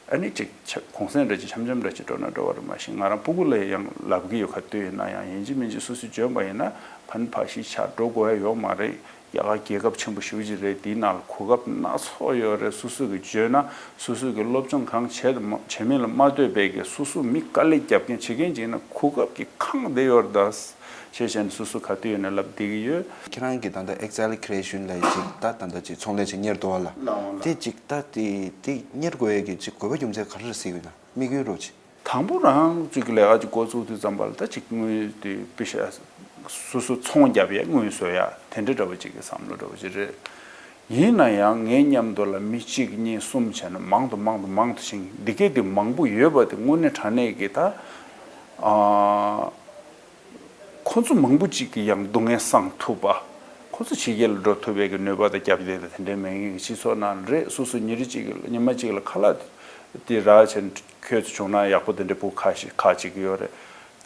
ཨ་ནི་ཅིག་ཆ་གུང་སེང་འདྲ་ཅིག་འཆམ་འཆམ་འདྲ་ཅིག་འགྲོ་ན་འགྲོ་བ་རེད་མ་གཞི། ང་རང་སྤུ་གུ་ལ་ཡང་ལབ་ཀྱི་ཡོད། ག་དུས་ཡིན་ན་ཡང་ཡིན་གཅིག་མིན་གཅིག་སོ་སོས་འཇོན་པ་ཡིན་ན་ཕ་ནི་ཕ་གཞིས་ཆགས་འགྲོ་དགོས་ཡ་ཡོད་མ་རེད། རྒྱ་གར་རྒྱལ་ཁབ་ཆེན་པོ་ཞེ་པོ་ཅིག་རེད། དེའི་ནང་ལ་གོ་སྐབས་སྣ་ཚོགས་ཡོད་རེད། སོ་སོ་གིས་འཇོན་ན། སོ་སོ་གིས་སློབ་སྦྱོང་གང་བྱེད་དང་མ་བྱེད་མིན་ལ་མ་ལྟོས་པའི་གི་སོ་སོ་མི་དཀའ་ལས་རྒྱབ་མཁན་བྱེད་མཁན་ཅིག་ཡིན་ན་གོ་སྐབས་ཀྱི་ཁང་བསྡད་ཡོད་རེད། ད་ཞེས་བྱས་ནས་སོ་སོ་ག་དུས་ཡིན་ན་ལབ་བསྡད་ཀྱི་ཡོད། ཁྱེད་རང་གིས་ད་ལྟ་ཨེག་ཛལ་ཁི་རེ་ཤན་ལབ་ཡག་ཅིག་ད་ད་ལྟ་ཅིག་ཚོང་ལས་ཅིག་གཉེར་འདུག་བ་ལ། ལགས་འོང་ལགས། དེ་ཅིག་ད་དེ་དེ་གཉེར་དགོས་ཡག་གི་ཅིག་དགོས་པ་རྒྱུ་མཚན་ག་རེ་རེད་ཟེར་གྱི་ཡོད་ན། དམིགས་ཡུལ་རོ་ཅིག་དང་པོ་རང་ཅིག་ལས་ཀ་ཅིག་འགོ་བཙུགས་དུས་ཙམ་པ་ལ་ད་ཅིག་དངུལ་དེ་པེ་ཤ་སོ་སོ་ཚོང་རྒྱབ་ཡས་དངུལ་བཟོ་ཡ་དེ་འདྲ་འདྲ་བོ་ཅིག་གི་བསམ་བློ་འདྲ་བོ་ཅིག་རེད། ཡིན་ན་ཡང་ངའི་མཉམ་དུ་ལ་མི་གཅིག་གཉིས་གསུམ་བྱས་ན་མང་དུ་མང་དུ་མང་དུ་ཕྱིན། འདི་གས་དེ་མང་པོ་ཡོད་པ་དེ་དངོས་གནས་དྲང་གནས་ཀྱི་ད་ཨ། ཁོ་ཚོ་མང་པོ་ཅིག་གི་ཡང་སྡུག་བསྔལ་སངས་ཐུབ་པ། ཁོ་ཚོ་ཕྱི་རྒྱལ་ལ་འགྲོ་ཐུབ་པའི་གི་ནུས་པ་དང་རྒྱབ་ལྗོངས་དང་དེ་འདྲའི་མེད་མཁན་གྱི་སྤྱི་ཚོགས་ནང་རེད། སོ་སོ་ཉིན་རེ་གཅིག་གི་ཉི་མ་གཅིག་ལ་ཁ་ལག་དེ་རག་བྱས་ནས་ཁྱོད་ཚོ་བྱུང་ན་ཡག་པོ་དེ་འདྲའི་ཕྲུ་གུ་ཁ་ཤས་ཁག་ཅིག་ཡོད་རེད།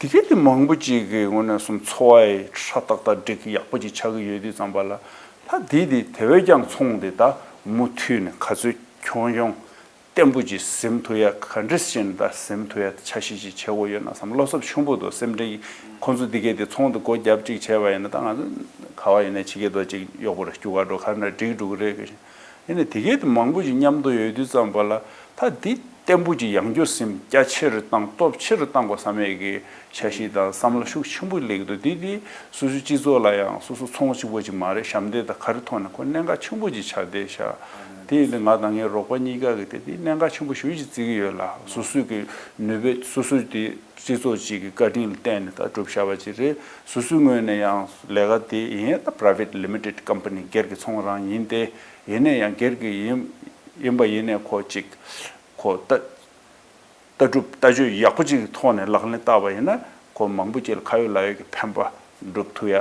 དེ་གས་དེ་མང་པོ་ཅིག་གི་དངོས་གནས་སོང་ཚོར་བ་ཡི་ཧྲ་ཏག་ཏག་འགྲིག་གི་ཡག་པོ་ཅིག་ཆགས་ཀྱི་ཡོད་དུས་ཙམ་པ་ལ། ད་དེ་དེ་དེ་བས་ཀྱང་ཚོང་དེ་ད་མུ་མཐུད་ནས་ག་ཚོད་ཁྱོན་ཡོང་བརྟན་པོ་ཅིག་ཟིན་ཐུབ་ཡ། ག་འདྲ་ཞིག་ད་ཟིན་ཐུབ་ཡ་འཆར་གཞི་ཅིག་བྱེད་དགོས་ཡོད་ན་བསམ། བློ་འཚབ་ཆེན་པོ་འདུག་སེམས་ཁྲལ་གྱི། ཁོང་ཚོ་འདི་གས་དེ་ཚོང་དེ་སྒོ་རྒྱབ་ཅིག་བྱས་པ་ཡིན་ན། ད་ང་ཚོ་ག་བ་ཡིན་ན་ཕྱི་རྒྱལ་དུ་ཅིག་གཡོག་པོ་རེ་རྒྱུག་ག་འགྲོ་ག་ན་འགྲིག་འགྲོ་གི་རེད་གི། ཡིན་ནའི་དེ་གས་དེ་མང་པོ་ཅིག་མཉམ་དུ་ཡོད་དུས་ཙམ་པ་ལ་ད་འདི་བརྟན་པོ་ཅིག་ཡང་བསྐྱར་སེམས་རྒྱ་ཆེ་རུ་བཏང་། སྟོབས་ཆེ་རུ་བཏང་དགོས་བསམ་ཡས་ཀྱི་འཆར་གཞི་དང་བསམ་བློ་ཤུགས་ཆེན་པོ་སླེབས་ཀྱི་འདུག་དེ་དེ་སོ་སོའི་སྤྱི་ཚོགས་ལ་ཡང་སོ་སོ་ཚོང་གཅིག་པོ་ཅིག་མ་རེད། ཞབས་འདེགས་དང་ག་རེ་ཐོག་ནས་ཁོ་གནད་འགག་ཆེན་པོ་ཅིག་ཆགས་བསྡད་ཤག་དེ་ཡིན་དུས་ང་དང་ངའི་རོགས་པ་གཉིས་ཀ་གིས་དེ་དེ་གནད་འགག་ཆེན་པོ་ཞེ་པོ་ཅིག་བརྩི་གི་ཡོད་ལ། སོ་སོའི་གི་ནུས་པའི་སོ་སོའི་དེ་སྤྱི་ཚོགས་ཅིག་གི་བཀའ་དྲིན་ལ་བརྟེན་ནས་ད་སྒྲུབ་བཞག་པ་ཅིག་རེད། སོ་སོའི་ངོས་ནས་ཡང་ལས་ཀ་དེ་ཡིན་ད་private limited company སྒེར་གྱི་ཚོང་རང་ཡིན་ཏེ། ཡིན་ནའི་ཡང་སྒེར་གྱི་ཡིན་ཡིན་པ་ཡིན་ནའི་ཁོ་ཅིག་ཁོ་ད། ལྟ་གྲུབ་ལྟ་སྤྱོད་ཡག་པོ་ཅིག་གི་ཐོག་ནས་ལག་ལེན་བསྟར་བ་ཡིན་ན་ཁོ་མང་པོ་ཅིག་ལ་ཁ་ཡོད་ལག་ཡོད་ཀྱི་ཕན་པ་སྒྲུབ་ཐུབ་ཡ།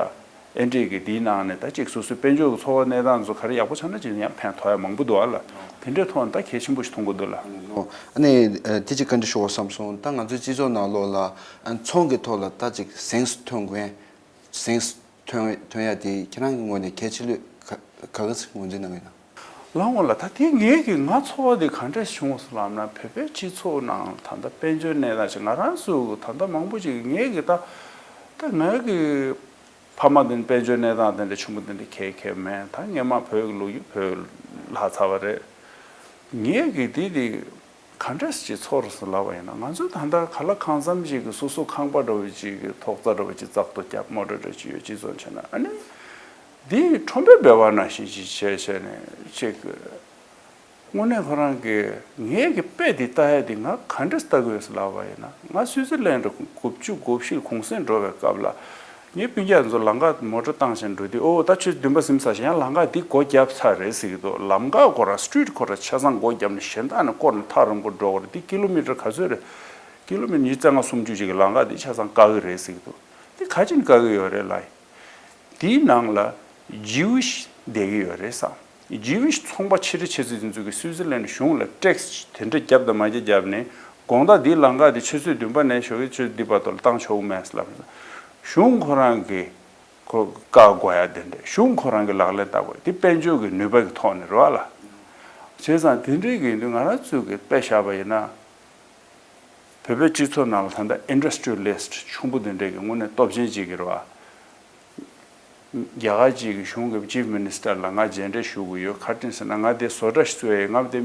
ཨེ་འདྲས་ཀྱི་དེའི་ནང་ནས་ད་ཅིག་སོ་སོའི་དཔལ་འབྱོར་གྱི་འཚོ་བ་གནས་སྟངས་ཚོ་ག་རེ་ཡག་པོ་ཆགས་ན་ཅིག་ཡང་ཕན་ཐོགས་ཡ་མང་པོ་འདུག་ཨ་ལ། དེ་འདྲའི་ཐོག་ནས་ད་གལ་ཆེན་པོ་ཞིག་མཐོང་གི་འདུག་ལ། ཨ་ནི་དེ་ཅིག་བཀའ་འདྲི་ཞུ་བ་བསམ་སོང་། ད་ང་ཚོའི་སྤྱི་ཚོགས་ནང་ལོགས་ལ་ཚོང་གི་ཐོག་ལ་ད་ཅིག་གཟེངས་སུ་ཐོན་མཁན། གཟེངས་སུ་ཐོན་ཐོན་ཡ་དེ་ཁྱེད་རང་གི་ངོས་ནས་གལ་ཆེ་ལོས་ག་ག་ག་ཚོད་ངོས་འཛིན་གནང་གི་ཡོད་ན། ལགས་འོང་ལགས། ད་དེ་ངེད་ཀྱི་ང་ཚོར་བ་དེ་ག་འདྲས་བྱུང་སོང་ལབ་ན། བོད་པའི་སྤྱི་ཚོགས་ནང་ད་ལྟ་དཔལ་འབྱོར་གནས་སྟངས་ཅིག་ང་རང་ཚོ་ད་ལྟ་མང་པོ་ཅིག་ངེད་ཀྱི་ད་ད་ངེད་ཀྱི་ཕ་མ་དེ་དཔལ་འབྱོར་གནས་སྟངས་དེ་འདྲ་ཆེན་པོ་དེ་འདྲ་ག་ག་མེད། ད་སྔོན་མ་བོད་ཀྱི་ལོ་རྒྱུས་བོད་ལྷག་ཚར་བ་རེད། ངེད་ཀྱི་དེ་དེ། ག་འདྲས་ཅིག་ཚོར་སོང་ལབ་པ་ཡིན་ན། ང་ཚོ་ད་ལྟ་ག་ལ་གང་འཚམ་ཅིག་གི་སོ་སོ་ཁང་པ་འདྲ་བོ་ཅིག་གི་ཐོག་རྩེག་འདྲ་བོ་ཅིག་རྩེག་ཏུ་བརྒྱབ། མོ་ཊ་འདྲ་ཅིག་ཡོད། ཅིག་བཟོ་བྱས་ན། ཨ་ནི་འདི་ཁྲོན་པའི་སྦལ་པ་ནང་བཞིན་ཅིག་བྱས་བྱས་ནས་ཅིག་དངོས་གནས་ཁོ་རང་གི་ངེད་ཀྱི་དཔེ་འདི་ལྟ་ཡ་འདི་ང་ག་འདྲས་ལྟ་གི་ཡོད་ཟེར་ལབ་པ་ཡིན་ན། ང་སུའི་ཙི་ལན་ཌི་དགུ་བཅུ་གོ་བཞི་ལ་གུང་སེང་འགྲོ་བའི་སྐབས་ལ། ངའི་སྤུན་ཀྱག་ཚོ་ལམ་ཁ་མོ་ཊ་བཏང་བྱས་འགྲོ་དུས། ཨོ་ད་ཁྱོད་འདུན་པ་ཟིན་ཚར་ཤག་ཡང་ལམ་ཁ་འདི་སྒོ་བརྒྱབ་ཚར་རེད་ཟེར་གྱི་འདུག་ལམ་ཁ་ཁོ་རང་སི་ཊི་རིཊ་ཁོ་རང་ཆ་ཚང་སྒོ་བརྒྱབ་ནས་གཞན་དག་ནས་བསྐོར་ནས་ཐག་རིང་པོ་འགྲོ་དགོས་རེད། འདི་ཀི་ལོ་མི་ཊར་ག་ཚོད་རེད། ཀི་ལོ་མི་ཊར་ཉིས་བརྩེགས་ལྔ་སུམ་ཅུ་ཅིག་གི་ལམ་ཁ་འདི་ཆ་ཚང་བཀག་གི་རེད་ཟེར་གྱི་འདུག་འདི་ག་ཅིག་བཀག་གི་ཡོད་རེད་ལབ་ཡིན། དེའི་ནང་ལ་ཇིའུ་ཤི་བསྡད་ཀྱི་ཡོད་རེད་བསམ། ཇིའུ་ཤི་ཚོང་པ་ཆེ་རིགས་ཆེ་ཚོད་དེ་ཚོ་གིས་སུའི་ཙི་ལན་ཌི་གཞུང་ལ་ཊེག་སི་དེ་འདྲ་བརྒྱབ་དང་མ་བརྒྱབ་བརྒྱབ་ནས། དགོང་དག་འདིའི་ལམ་ཁ་དེ་ཆུ་ཚོད་བདུན་པ་ནས་ཞོགས་ཀྱི་ཆུ་ཚོད་བདུན་པ་ཐོག་ལ་བཏང་ཆོག་གི་མེད་ཟེར་ལབ། གཞུང་ཁོ་རང་གིས་ཁོ་བཀག་དགོས་ཡ་དེ་འདྲ། གཞུང་ཁོ་རང་གིས་ལག་ལེན་བསྟར་དགོས། དེ་དཔལ་འབྱོར་གྱི་ནུས་པ་གི་ཐོག་ནས་རེད་བ་ལ། བྱས་ཙང་དེ་འདྲའི་གི་ཡིན་དུས་ང་རང་ཚོས་གི་དཔེ་བཞག་པ་ཡིན་ན། བོད་པའི་སྤྱི་ཚོགས་ནང་ལ་ད་ལྟ་ཨིན་ཌ་སི་ཊི་རི་ཡ་ལི་སི་ཊི་ཆུང་པོ་དེ་འདྲས་ཀྱི་དངོས་གནས་སྟོབས་ཆེན་ཅིག་གི་རེད་བ། རྒྱ་གར་གཅིག་གི་གཞུང་གི་ཅིཕ་མི་ནི་སི་ཊར་ལ་ང་མཇལ་འཕྲད་ཞུ་གི་ཡོད། ག་རེ་ཟེར་ན་ང་དེ་བཟོ་གྲྭ་ཞིག་བཙུགས་ཡས། ང་དེ་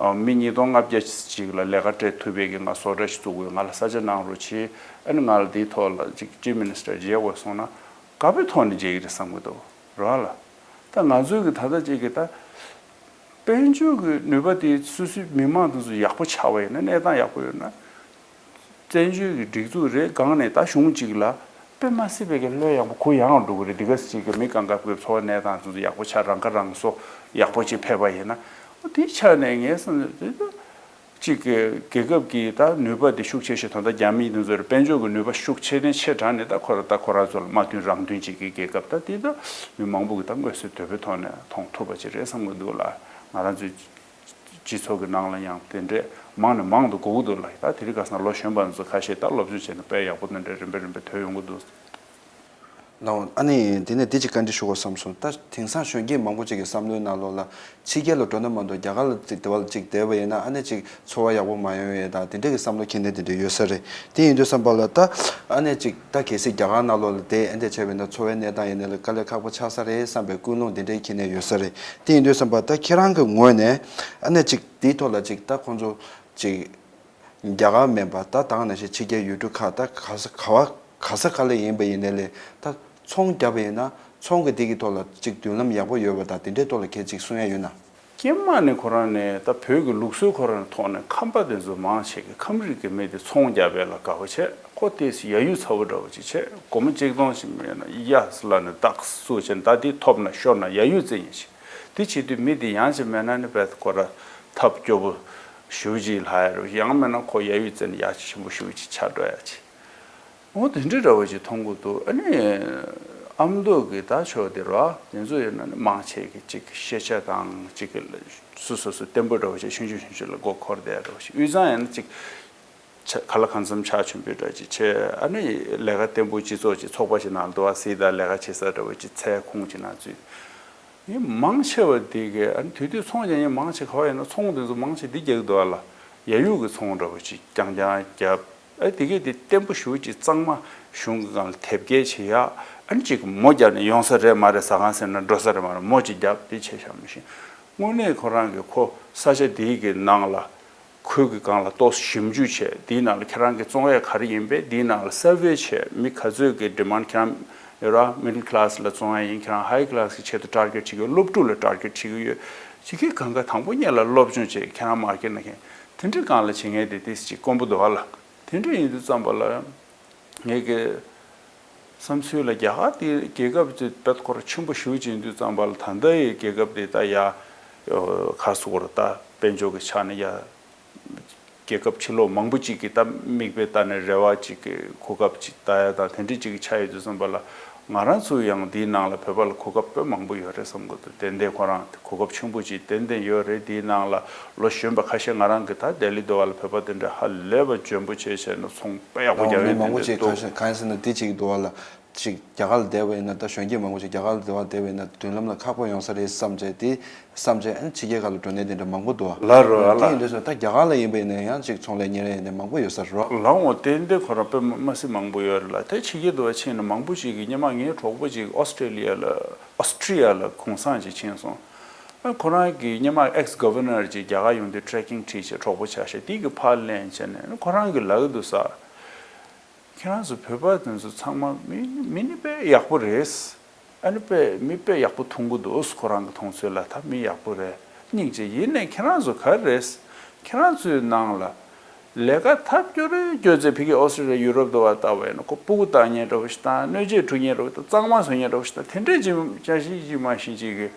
མི་ཉིས་སྟོང་ལྔ་བརྒྱ་ཅིག་ལ་ལས་ཀ་སྤྲད་ཐུབ་པའི་གི་ང་བཟོ་གྲྭ་ཞིག་བཙུགས་དགོས། ང་ལ་ས་ཆ་གནང་རོགས་བྱེད། ཨ་ནི་ང་ལ་དེའི་ཐོག་ལ་ཅིག་ཅིཕ་མི་ནི་སི་ཊར་མཇལ་དགོས་སོང་ན་དགའ་པོའི་ཐོག་ནས་མཇལ་གི་རེད་བསམ་གི་འདུག་རེད་བ་ལ། ད་ང་ཚོའི་གི་ད་ལྟ་ཅིག་གི་ད། དཔལ་འབྱོར་གྱི་ནུས་པ་དེ་སོ་སོའི་མི་མང་དེ་ཚོ་ཡག་པོ་ཆགས་པ་ཡིན་ན། གནས་སྟངས་ཡག་པོ་ཡོད་ན། བཙན་བྱོལ་གྱི་སྒྲིག་འཛུགས་རེ་སྒང་ནས་ད་གཞུང་གཅིག་ལ་དཔེ་མ་སྲིད་པའི་གི་བློས་ཡག་པོ་གུ་ཡངས་འགྲོ་གི་རེད། འདི་ག་ཅིག་གི་མི་གང་ག་གི་འཚོ་བ་གནས་སྟངས་དེ་ཚོ་ཡག་པོ་ཆགས། རང་ཁ་རང་གསོ་ཡག་པོ་ཅིག་ཕེབས་པ་ཡིན་ན། འོ་དེའི་ཆ་ནས་ངས་བསམ་ཚུལ་དེ་ད། གཅིག་གི་རྒྱལ་ཁབ་ཀྱི་ད་ནུས་པ་དེ་ཤུགས་ཆེ་ཤོས། ད་ལྟ་རྒྱ་མི་དེ་ཚོར་དཔལ་འབྱོར་གྱི་ནུས་པ་ཤུགས་ཆེ་ནས་ཆེ་དྲགས་ནས། ད་ཁོ་ར་ད་ཁོ་རང་ཚོ་ལ་མ་མཐུན་རང་མཐུན་བྱེད་ཀྱི་རྒྱལ་ཁབ་ད་དེ་ད་མི་མང་པོ་གི་ད་མངོན་གསལ་དོད་པོའི་ཐོག་ནས་མཐོང་ཐུབ་པ་ཅིག་རེད་བསམ་གྱི་འདུག་ལ། ང་རང་ཚོའི་སྤྱི་ཚོགས་ཀྱི་ནང་ལ་ཡང་དེ་འདྲས་མང་ནས་མང་དུ་དགོས་ཀྱི་འདུག་ལ། ད་དེ་རིང་ཁ་སང་ལོ་གཞོན་པ་ཚོ་ཁ་ཤས་ད་སློབ་སྦྱོང་བྱས་ནས་དཔེ་ཡག་པོ་དེ་འདྲས་རིམ་པས་རིམ་པས་ཐོན་ཡོང་གི་འདུག་ལགས་འོང་། ཨ་ནི་དེ་ནས་དེ་ཅིག་བཀའ་འདྲི་ཞུ་དགོས་བསམ་སོང་། ད་དེང་སང་གཞོན་སྐྱེས་མང་པོ་ཅིག་གི་བསམ་བློའི་ནང་ལོགས་ལ་ཕྱི་རྒྱལ་ལ་འགྲོ་ན་མ་གཏོགས་རྒྱ་གར་ལ་ཅིག་དེ་བ་ལ་ཅིག་བསྡད་པ་ཡིན་ན་ཨ་ནི་ཅིག་འཚོ་བ་ཡག་པོ་མ་ཡོང་ཡས་དང་དེ་འདྲ་གི་བསམ་བློ་འཁྱེར་མཁན་དེ་འདྲ་ཡོད་ས་རེད། དེ་ཡིན་དུས་ཙམ་པ་ལ་ད་ཨ་ནི་ཅིག་ད་གལ་སྲིད་རྒྱ་གར་ནང་ལོགས་ལ་བསྡད་ཨ་འདྲ་བྱས་པ་ཡིན་ན་འཚོ་བའི་གནས་སྟངས་ཡིན་ནའི་ལ་དཀའ་ལས་ཁག་པོ་ཆགས་ས་རེད་བསམ་པའི་ཀུན་སློང་དེ་འདྲ་འཁྱེར་མཁན་ཡོད་ས་རེད། དེ་ཡིན་དུས་ཙམ་པ་ད་ཁྱེད་རང་གི་ངོས་ནས་ཨ་ནི་ཅིག་དེའི་ཐོག་ལ་ཅིག་ད་ཁོང་ཚོ་ཅིག་རྒྱ་གར་མིན་པ་ད་དེང་ནང་བཞིན་ཕྱི་རྒྱལ་ཡུལ་གྲུ་ཁག་ད་ག་ས་ག་བ་ག་ས་ག་ལ་ཡིན་པ་ཡིན་ནའི་ལས་ད་ཚོང་བརྒྱབ་པ་ཡིན་ན་ཚོང་གི་དེ་གི་ཐོག་ལ་ཅིག་མདུན་ལམ་ཡག་པོ་ཡོད་པ་དང་དེ་འདྲའི་ཐོག་ལ་ཁྱེད་ཅིག་གསུང་ཡ་ཡོད་ན། སྔོན་མ་ནས་ཁོ་རང་ནས་ད་བོད་ཀྱི་ལུགས་སྲོལ་ཁོ་རང་ཐོག་ནས་ཁམས་པ་དེ་ཚོ་མང་ཆེ་གི་ཁམས་རིགས་ཀྱི་མི་དེ་ཚོང་རྒྱག་པའི་ལ་དགའ་པོ་བྱེད། ཁོ་དེ་ཡ་ཡུལ་ཚ་བོ་འདྲ་བོ་ཅིག་བྱེད། སྒོར་མོ་གཅིག་སྟོང་ཞིག་མེད་ན་གཡའ་ལ་ནས་བཏགས་བཙུགས་བྱས་ད་དེ་ཐོབ་ན་ཤོར་ན་ཡ་ཡུལ་རྩི་ཉེན་ཆེ། དེ་བྱེད་དུས་མི་དེ་ཡང་ཅིག་མེད་ན་ནི་བས་ཁོ་ར་ཐབས་སྐྱོ་པོ་ཞེ་པོ་ཅིག་ལྷག་ཡ་རེད། ཡང་མིན་ན་ཁོ་ཡ་ཡུལ་བཙལ་ནས་ཡ་ཆེན་པོ་ཞེ་པོ་ཅིག་ཆགས་འགྲོ་ཡ་ཅིག་འོ་དེ་འདྲའི་འདྲ་བོ་ཅིག་མཐོང་གི་འདུག་ཨ་ནི་ཨ་མདོ་གི་ད་ཕྱོགས་དེ་ར་དེ་ཚོ་ཡིན་ན་ནི་མང་ཆེ་གི་ཅིག་ཤེས་བྱ་དང་ཅིག་གི་སོ་སོ་སོ་བརྟན་པོ་འདྲ་བོ་ཅིག་ཆུང་ཆུང་ཆུང་ཆུང་ལ་མགོ་འཁོར་བསྡད་འདྲ་བོ་ཅིག་དབུས་གཙང་ཡིན་ན་ཅིག་ཆ་ག་ལ་གང་འཚམ་ཆ་ཆེན་པོའི་འདྲ་ཅིག་བྱས། ཨ་ནི་ལས་ཀ་བརྟན་པོ་སྤྱི་ཚོགས་ཅིག་ཚོགས་པ་ཞིག་ནང་འདུག་ཨ་སྲིད་ད་ལས་ཀ་བྱེད་ས་འདྲ་བོ་ཅིག་ཚལ་ཁུངས་ཅིག་ནང་ཚུད། ཡིན་མང་ཆེ་བ་དེ་གས་ཨ་ནི་དུས་དུས་ཚོང་རྒྱག་མཁན་མང་ཆེ་ག་བ་ཡིན་ན་ཚོང་དེ་ཚོ་མང་ཆེ་འདི་རྒྱག་གི་འདུག་ཨ་ལ། ཡ་ཡུལ་གྱི་ཚོང་འདྲ་བོ་ཅིག་རྐྱང་རྐྱང་བརྒྱབ། ཨ་དེ་གས་དེ་བརྟན་པོ་ཞེ་པོ་ཅིག་གཙང་མ་གཞུང་གི་སྒང་ལ་དེབ་སྐྱེལ་བྱེད་ཡ། ཨ་ནི་ཅིག་མོ་བརྒྱབ་ནས་ཡོང་ས་རེད་མ་རེད། ཟ་ཁང་ཟེར་ན་འགྲོ་ས་རེད་མ་རེད། མོ་ཅིག་བརྒྱབ་དེ་བྱས་བཞག་མ་གཞི་དངོས་གནས་ཁོ་རང་གི་ཁོ་ས་ཆ་དེའི་གི་ནང་ལ། ཁོའི་གི་སྒང་ལ་ཏོག་ཙམ་ཞིབ་འཇུག་བྱས། དེའི་ནང་ལ་ཁྱེད་རང་གི་བཙོང་ཡས་ག་རེ་ཡིན་པས། དེའི་ནང་ལ་སར་ཝེ་བྱས། མི་ག་ཚོད་ཀྱི་ཌི་མཱན་ཌི་ཁྱེད་རང་ཡོད་ར། མི་ཌལ་ཀི་ལ་སི་ལ་བཙོང་ཡས་ཡིན། ཁྱེད་རང་ཧའི་ཀི་ལ་སི་གི་ཆེད་དུ་ཊར་གེ་ཊི་བྱེད་ཀྱི་ཡོད། སློབ་ཕྲུག་ལ་ཊར་གེ་ཊི་བྱེད་ཀྱི་ཡོད། ཅིག་གི་གང་ག་དང་པོ་ཉིད་ལ་སློབ་སྦྱོང་བྱས། ཁྱེད་རང་མར་ཀེ་ཊི་ན་མཁན་དེ་འདྲའི་སྒང་ལ་བྱེད་མཁན་དེ་ཏོག་ཙམ་ཅིག་དཀོན་པོ་འདུག་ཨ་ལ། དེ་འདྲ་ཡིན་དུས་ཙམ་པ་ལ། ངེད་ཀྱི་བསམ་ཚུལ་ལ་རྒྱ་གར་དེ་རྒྱལ་ཁབ་ཅིག་དཔེ་ཁོ་རང་ཆེན་པོ་ཞེ་པོ་ཅིག་ཡིན་དུས་ཙམ་པ་ལ། ད་ལྟའི་རྒྱལ་ཁབ་དེ་ད་ཡ་ག་རེ་ཟེར་དགོས་རེད། ད་དཔལ་འབྱོར་གྱི་ཆ་ནས་ཡ་རྒྱལ་ཁབ་ཕྱི་ལོགས་མང་པོ་ཅིག་གིས་ད་མིག་དཔེ་ལྟ་ནས་རེ་བ་ཅིག་གི་གོ་སྐབས་ཅིག་ལྟ་ཡ་དང་དེ་འདྲ་ཅིག་གི་ཆ་ཡོད་དུས་ཙམ་པ་ལ། ང་རང་ཚོ་ཡང་དེའི་ནང་ལ་བོད་པ་ལ་གོ་སྐབས་དཔེ་མང་པོ་ཡོད་རེད་བསམ་གི་འདུག་ཏན་ཏན་ཁོ་རང་གོ་སྐབས་ཆེན་པོ་ཅིག་ཏན་ཏན་ཡོད་རེད། དེའི་ནང་ལ་ལོ་གཞོན་པ་ཁ་ཤས་ང་རང་གི་ད་ལྡི་ལི་འདྲ་བ་ལ་བོད་པ་དེ་འདྲ་ཧ་ལས་པ་འཇོན་པོ་བྱས་བྱས་ནས་ཚོང་དཔེ་ཡག་པོ་རྒྱག་ཡོད་དེ་འདྲ་འདུག་མང་པོ་ཅིག་གང་ཡིན་ཟེར་ན་དེ་ཅིག་འདུག་བ་ལ། ཅིག་རྒྱ་གར་ལ་བསྡད་པ་ཡིན་ན། ད་གཞོན་སྐྱེས་མང་པོ་ཅིག་རྒྱ་གར་ལ་བསྡད་པ་བསྡད་པ་ཡིན་ན་མདུན་ལམ་ལ་ཁག་པོ་ཡོང་ས་རེད་བསམ་བྱས། དེ་བསམ་བྱས་ཨ་ནི་ཕྱི་རྒྱལ་ཁག་ལ་འགྲོ་མཁན་དེ་འདྲ་མང་པོ་འདུག་བ། ལ་རོ་ཨ་ལ། དེ་ཡིན་དུས་ད་རྒྱ་གར་ལ་ཡིན་པ་ཡིན་ན་ཡང་ཅིག་ཚོང་ལས་གཉེར་ཡས་དེ་མང་པོ་ཡོད་ས་རེད་རོ། ལ་འོ་ཏན་ཏན་ཁོ་རང་དཔེ་མ་སྲིད་མང་པོ་ཡོད་རེད་ལ། དེ་ཕྱི་རྒྱལ་དུ་བ་ཕྱིན་ན་མང་པོ་ཅིག་གིས། སྔོན་མ་ངའི་གྲོགས་པོ་ཅིག་ཨོ་སི་ཀྲེ་ལི་ཡ་ལ་ཨོ་སི་ཀྲི་ཡ་ལ་གུང་སེང་ཅིག་ཕྱིན་སོང་། ཨ་ཁོ་རང་གི་སྔོན་མ་ཨེག་སི་གྷ་ཝར་ནར་ཅིག་རྒྱ་གར་ཡོང་དུས་ཊེ་རེ་ཀིང་ཁྲིད་བྱས་གྲོགས་པོ་ཆགས་བྱས་དེ་གི་ཕར་ལེན་བྱས་ནས་ཁོ་རང་གི་ལབ་ཀྱི་འདུག་ས། ཁྱེད་རང་ཚོ་བོད་པ་དེ་ཚོ་ཚང་མ་མི་མི་ནི་དཔེ་ཡག་པོ་རེད། ཨ་ནི་དཔེ་མི་དཔེ་ཡག་པོ་མཐོང་གི་འདུག་ཁོ་རང་གི་མཐོང་ཚུལ་ལ་ད་མི་ཡག་པོ་རེད། སྙིང་རྗེ། ཡིན་ནའི་ཁྱེད་རང་ཚོ་ག་རེ་རེད། ཁྱེད་རང་ཚོའི་ནང་ལ་ལས་ཀ་ཐབས་སྐྱོ་རེ་སྐྱོ་ཚེ་ཕ་གི་ཨོ་སི་ཊྲེ་ལི་ཡ་ཡུ་རོབ་དུ་བ་ལྟ་བས་ན་ཁོ་སྤུ་གུ་བཏང་མཁན་འདྲ་བོ་ཞིག་དང་གནོད་འཚེ་འཁྲུག་མཁན་འདྲ་བོ་དང་གཙང་མ་བཟོ་མཁན་འདྲ་བོ་ཞིག་དང་དེ་འདྲས་ཅིག་ཅང་ཤེས་ཅིག་མ་ཤེས་ཅིག་གི་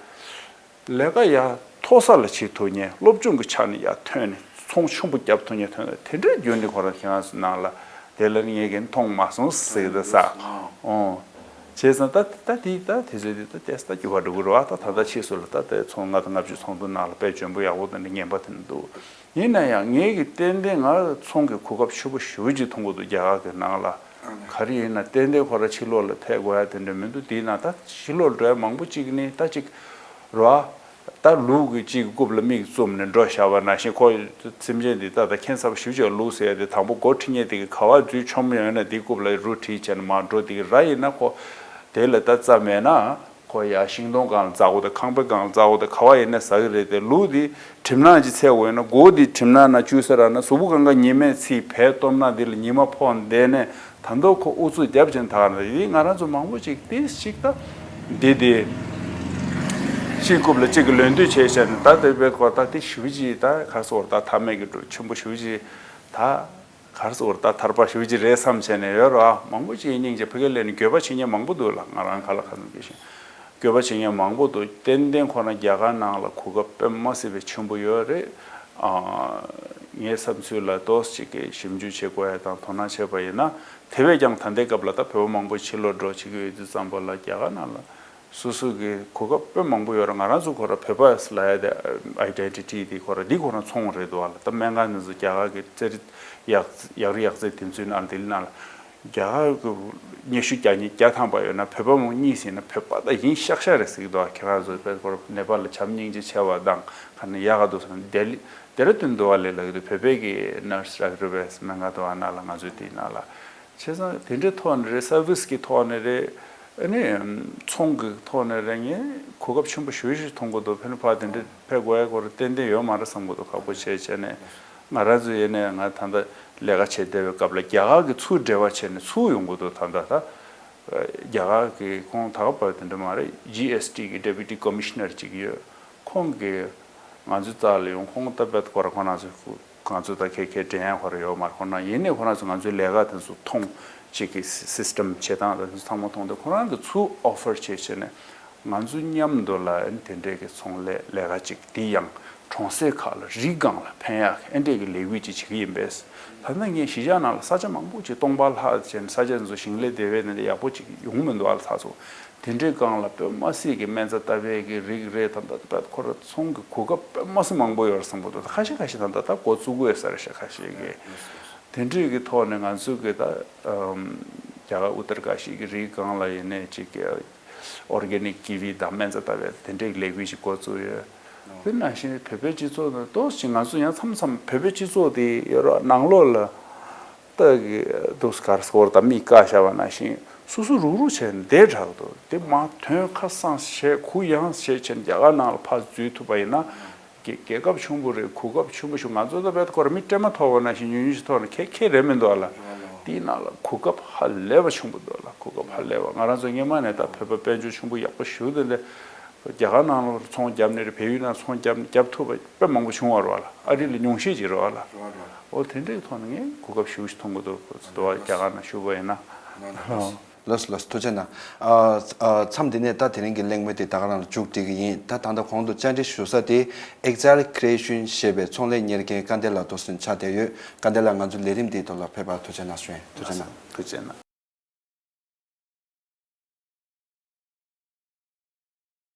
ལས་ཀ་ཡ་མཐོ་ས་ལ་བྱེད་ཐུབ་མཁན། སློབ་སྦྱོང་གི་ཆ་ནས་ཡ་ཐོན་ནས་ཚོང་ཆེན་པོ་བརྒྱབ་ཐུབ་མཁན་ཐོན་ནས་དེ་འདྲའི་རྒྱུན་འདི་ཁོ་རང་ཁྱེད་རང་ཚོ་ནང་ལ་དེ་ལ་ངས་ཀྱིས་མཐོང་མ་སོང་ཟེར་གི་འདུག་ས། ཨོ། བྱས་ཙང་ད་ད་དེ་ད་དེ་ཚོ་དེ་ད་ཏེས་ད་འགྱུར་བ་འགྲོ་གི་རེད་བ། ད་ད་ལྟ་ཕྱིས་སུ་ལ་ད་དེ་ཚོང་ལྔ་དང་ལྔ་བཅུ་ཚོང་དུ་ནང་ལ་དཔེ་འཇོན་པོ་ཡག་པོ་དེ་འདྲ་ངན་པ་དེ་འདྲ་འདུག་ཡིན་ན་ཡང་ངས་ཀྱིས་ཏན་ཏན་ང་ཚོང་གི་གོ་སྐབས་ཆེན་པོ་ཞེ་པོ་ཅིག་མཐོང་གི་འདུག་རྒྱ་གར་གྱི་ནང་ལ། ག་རེ་ཡིན་ན་ཏན་ཏན་ཁོ་རང་ཕྱི་ལོགས་ལ་ཐད་དགོས་ཡ་དེ་འདྲ་མི་འདུག་དེས་ན་ད་ཕྱི་ལོགས་འགྲོ་ཡ་མང་པོ་ཅིག་ནི་ད་ཅིག་རོ་ཨ། ད་ལུག་གི་ཅིག་རྐུབ་ལ་མིག་བཙུམ་ནས་འགྲོ་བཞག་པ་ནང་བཞིན་ཁོ་སེམས་ཅན་འདི་ད་ད་ཁྱད་མཚར་པོ་ཞེ་པོ་ཅིག་ལུག་ཟེར་ཡ་དེ་དང་པོ་སྒོ་ཁྲིད་མཁན་དེ་གི་ག་བ་འཛུལ་ཆོག་མི་ཡོད་ན་དེའི་རྐུབ་ལ་རུ་ཁྲིད་བྱས་ནས་མར་འགྲོ། དེ་གི་ར་ཡིན་ན་ཁོ་དེ་ལ་ད་རྩྭ་མེད་ན། ཁོ་ཡ་ཤིང་སྡོང་སྒང་ལ་འཛེག་དགོས་དང་ཁང་པའི་སྒང་ལ་འཛེག་དགོས་དང་ག་བ་ཡིན་ན་ཟ་གི་རེད་དེ། ལུག་འདི་གྲིབ་ནག་ཅིག་འཚོལ་དགོས་ཡིན་ན་སྒོ་འདི་གྲིབ་ནག་ནང་བཅུག་ས་རག་ན་གཟུགས་པོ་གང་ག་ཉི་མས་འཚིག་བས་སྟོབས་ན་འདི་ལ་ཉི་མ་ཕོག་བསྡད་ནས་ད་མདོ་ཁོ་ཨུ་ཚུགས་རྒྱབ་ཅིང་ད་ག་ན་ཡིན། ང་རང་ཚོ་མང་པོ་ཅིག་ཏིས་ཅིག་ད་འདི་འདི་ཤིང་རྐུབ་ལ་གཅིག་གི་ལོན་འདོད་བྱས་བྱས་ནས་ད་དེ་བས་ཁོ་ད་དེ་ཞུ་ཅིག་ད་ག་སོར་ད་ཐ་མལ་གྱི་འགྲོ་ཆེན་པོ་ཞུ་ཅིག་ད། གར་སོར་ད་ཐར་པ་ཞུ་ཅི་རེད་བསམ་བྱས་ནས་ཡོད་ར། མང་པོ་ཅིག་སྙིང་རྗེ། ཕ་གི་ལས་ནི་འགྱོད་པ་བྱེད་མཁན་མང་པོ་འདུག་ལ། ང་རང་ཁ་ལ་ཁ་ནང་སྐྱེས་ཤིང་འགྱོད་པ་བྱེད་མཁན་མང་པོ་འདུག་ཏན་ཏན་ཁོ་རང་རྒྱ་གར་ནང་ལ་གོ་སྐབས་དཔེ་མ་སྲིད་པའི་ཆེན་པོ་ཡོད་རེད། ཨ། ངའི་བསམ་ཚུལ་ལ་ཏོག་ཙམ་ཅིག་གི་ཞིབ་འཇུག་བྱེད་དགོས་ཡ་དང་དོ་སྣང་བྱས་པ་ཡིན་ན། དེ་བས་ཀྱང་ད་ལྟའི་སྐབས་ལ་ད་བོད་པ་མང་པོ་ཕྱིར་ལོག་འགྲོ་བྱེད་ཀྱི་ཡོད་དུས་ཙམ་པ་ལ་རྒྱ་གར་ནང་ལ། སོ་སོ་གི་གོ་སྐབས་དཔེ་མང་པོ་ཡོད་རེད། ང་རང་ཚོ་ཁོ་ར་བོད་པ་ལབ་ཡ་དེ་ཨའི་ཌེན་ཊི་ཊི་དེ་ཁོ་ར་འདི་ཁོ་རང་ཚོང་རེད་འདུག་བ་ལ། ད་སྨན་ཁང་ནས་ཚོ་རྒྱ་གར་གི་རྩེད་རིགས་ཡག་ཡག་རིགས་ཡག་རྩེད་དེ་ཚོའི་ནང་དེ་ནང་ལ་རྒྱ་གར་གི་སྙན་ཞུ་རྒྱག་མཁན་བརྒྱ་ཐམ་པ་ཡོད་ན་བོད་པ་མོ་གཉིས་ཟིན་ན་བོད་པ་ད་ཡིན་ཤག་ཤག་རེད་ཟེར་གི་འདུག་བ། ཁྱེད་རང་ཚོ་དཔེ་ཁོ་ར་ནེ་པཱལ་ལ་བྱམས་སྙིང་རྗེ་ཆེ་བ་དང་ག་ནས་ཡག་ག་འདུག་ཟེར་ན་ལྡི་ལི་ལྡི་ར་ལྡུན་འདུག་བ་ལས་ལབ་གི་འདུག་བོད་པའི་གི་ནར་སི་རག་རུ་བས་སྨན་ཁང་འདུག་བ་ནང་ལ་ང་ཚོའི་དེའི་ནང་ལ། བྱས་ཙང་དེ་འདྲའི་ཐོག་ནས་རེད། སར་བིས་ཀྱི་ཐོག་ནས་རེད། ཨ་ནི་ཚོང་གི་ཐོག་ནས་རེད། ངས་གོ་སྐབས་ཆེན་པོ་ཞེ་པོ་ཞིག་མཐོང་གི་འདུག་ཕན་ནུས་ཕར་དེ་འདྲའི་ཕེབས་དགོས་ཡ་སྐོར་ཏན་ཏན་ཡོད་མ་རེད་བསམ་གི་འདུག་ཁག་པོ་བྱས་བྱས་ནས་ང་རང་ཚོ་ཡིན་ནའི་ང་ད་ལྟ་ལས་ཀ་བྱེད་བསྡད་པའི་སྐབས་ལ་རྒྱ་གར་གྱི་ཚུར་འབྲེལ་བ་བྱས་ནས་ཚུར་ཡོང་གི་འདུག་ད་ལྟ་ད་རྒྱ་གར་གྱི་ཁོང་ད་ག་པར་དེ་འདྲ་མ་རེད། ཇི་ཨེས་ཊི་གི་ཌེ་པུ་ཊི་ཀོ་མི་ཤི་ནར་ཅིག་ཡོད། ཁོང་གིས་ང་ཚོའི་རྩ་ལ་ཡོང་། ཁོང་ད་བད་ཁོ་ར་ཁོ་རང་ཚོ་ང་ཚོ་ད་ཁེ་ཁེ་འདྲེན་ཡ་ཁོ་ར་ཡོད་མ་རེད། ཁོ་རང་ཡིན་ནའི་ཁོ་རང་ཚོ་ང་ཚོའི་ལས་ཀ་དེ་ཚོ་མཐོང་། ཅིག་གི་སི་སི་ཊམ་བྱེད་སྟངས་དེ་ཚོ་ཚང་མ་མཐོང་སྟེ་ཁོ་རང་གི་ཚུར་ཨོ་ཕར་བྱས་བྱས་ནས་ང་ཚོ་མཉམ་དུ་ལ་ཨ་ནི་དེ་འདྲས་ཀྱི་ཚོང་ལས་ལས་ཀ་ཅིག་དེ་ཡང་གྲོང་གསེབ་ཁག་ལ་རི་སྒང་ལ་ཕན་ཡག་ཨ་འདྲས་ཀྱི་ལས་འགུལ་ཅིག་བྱེད་ཀྱི་ཡིན་པས། ད་ལྟ་ངས་གཞིས་ཆགས་ནང་ལ་ས་ཆ་མང་པོ་ཅིག་སྟོང་པ་ལྷག་བྱས་ནས་ས་ཆ་དེ་ཚོ་ཞིང་ལས་དེ་བས་ནས་ཡག་པོ་ཅིག་ཡོང་མི་འདུག་ཨ་ལ་ཚ་ཚོ། དེ་འདྲའི་སྒང་ལ་དཔེ་མ་སྲིད་ཀྱི་སྨན་རྩྭ་ལྟ་བའི་གི་རིགས་རེད། ད་ལྟ་ད་ཁོ་ར་ཚོང་གི་གོ་སྐབས་དཔེ་མ་སྲིད་མང་པོ་ཡོད་རེད་བསམ་གི་འདུག་ད་ཁ་ཤས་ཁ་ཤས་ད་ལྟ་ད་འགོ་བཙུགས་ཀྱི་ཡོད་ས་རེད་ཤག་ཁ་ཤས་ཀྱིས། དེ་འདྲའི་གི་ཐོག་ནས་ང་ཚོ་གི་ད་ཨམ་རྒྱ་གར་ཨུ་ཏར་ཀ་ཤི་གི་རིགས་སྒང་ལ་ཡིན་ནའི་ཅིག་ཨོར་གེ་ནིག་ཀི་ཝི་དང་སྨན་རྩྭ་ལྟ་བའི་དེ་འདྲའི་ལས་འགུལ་ཞིག་འགོ་བཙུགས་ཡོད། དེ་ནང་བཞིན་བོད་པའི་སྤྱི་ཚོགས་ནང་ཏོག་ཙམ་ང་ཚོ་ཡང་མཚམས་མཚམས་བོད་པའི་སྤྱི་ཚོགས་དེ་ཡོད་ར་ནང་ལོགས་ལ། ལྟ་གི་འདུག་གར་སྐོར་དང་མིག་བཀག་བཞག་པ་ནང་བཞིན་སོ་སོ་རུག་རུག་བྱས་ནས་བསྡད་དྲགས་འདུག་དེ་མ་དོན་ཁ་སང་བྱས་གུ་ཡངས་བྱས་བྱས་ནས་རྒྱ་གར་ནང་ལ་ཕར་འཛུལ་ཐུབ་པ་ཡིན་ན་རྒྱལ་རྒྱལ་ཁབ་ཆུང་པོ་རེད། གོ་སྐབས་ཆེན་པོ་ཞིག་ང་ཚོ་ད་བལ་ཁོ་ར་མི་སྤྲེལ་མ་ཐོར་བ་ནང་བཞིན་ཉུང་ཉུང་ཞིག་ཐོར་ན་ཁེ་ཁེ་རེད་མི་འདུག་ཨ་ལ། དེའི་ནང་ལ་གོ་སྐབས་ཧ་ལས་པ་ཆེན་པོ་འདུག་ཨ་ལ། གོ་སྐབས་ཧ་ལས་པ། ང་རང་ཚོ་སྔོན་མ་ནས་ད་བོད་པ་དཔལ་འབྱོར་ཆེན་པོ་ཡག་པོ་ཞིག་འདུག་ལས། རྒྱ་གར་ནང་ལ་ཚོང་བརྒྱབ་ནས་རེད། བལ་ཡུལ་ནང་ཚོང་བརྒྱབ་བརྒྱབ་ཐུབ་པ་དཔེ་མང་པོ་བྱུང་བ་རེད་བ་ལ། ཨ་རི་ལ་ཉུང་ཤས་ཅིག་རེད་བ་ལ། འོ་དེ་འདྲའི་ཐོག་ནས་ངས་གོ་སྐབས་ཞེ་པོ་ཞིག་མཐོང་གི་འདུག་དེ་བ་རྒྱ་གར་ནང་བཞུགས་པ་ཡིན་ན། ལགས་སོ་ལགས་སོ། ཐུགས་རྗེ་གནང་། ཨ་ཨ་མཚམས་འདི་ནས་ད་དེ་རིང་གི་གླེང་མོལ་དེ་ད་ག་རང་ལ་མཇུག་སྒྲིལ་གི་ཡིན། ད་ད་ལྟ་གོང་དུ་བཅར་འདྲི་ཞུ་ས་དེ་Exile Creation ཞེས་པའི་ཚོང་ལས་གཉེར་མཁན་སྐལ་ལྡན་ལགས་དུ་སོན་ཆགས་བསྡད་ཡོད། སྐལ་ལྡན་ལགས་ང་ཚོའི་ལས་རིམ་འདིའི་ཐོག་ལ་ཕེབས་པར་ཐུགས་རྗེ་གནང་ཞུ་ཡིན། ཐུགས་རྗེ་གནང་། ཐུགས་རྗེ་གནང་།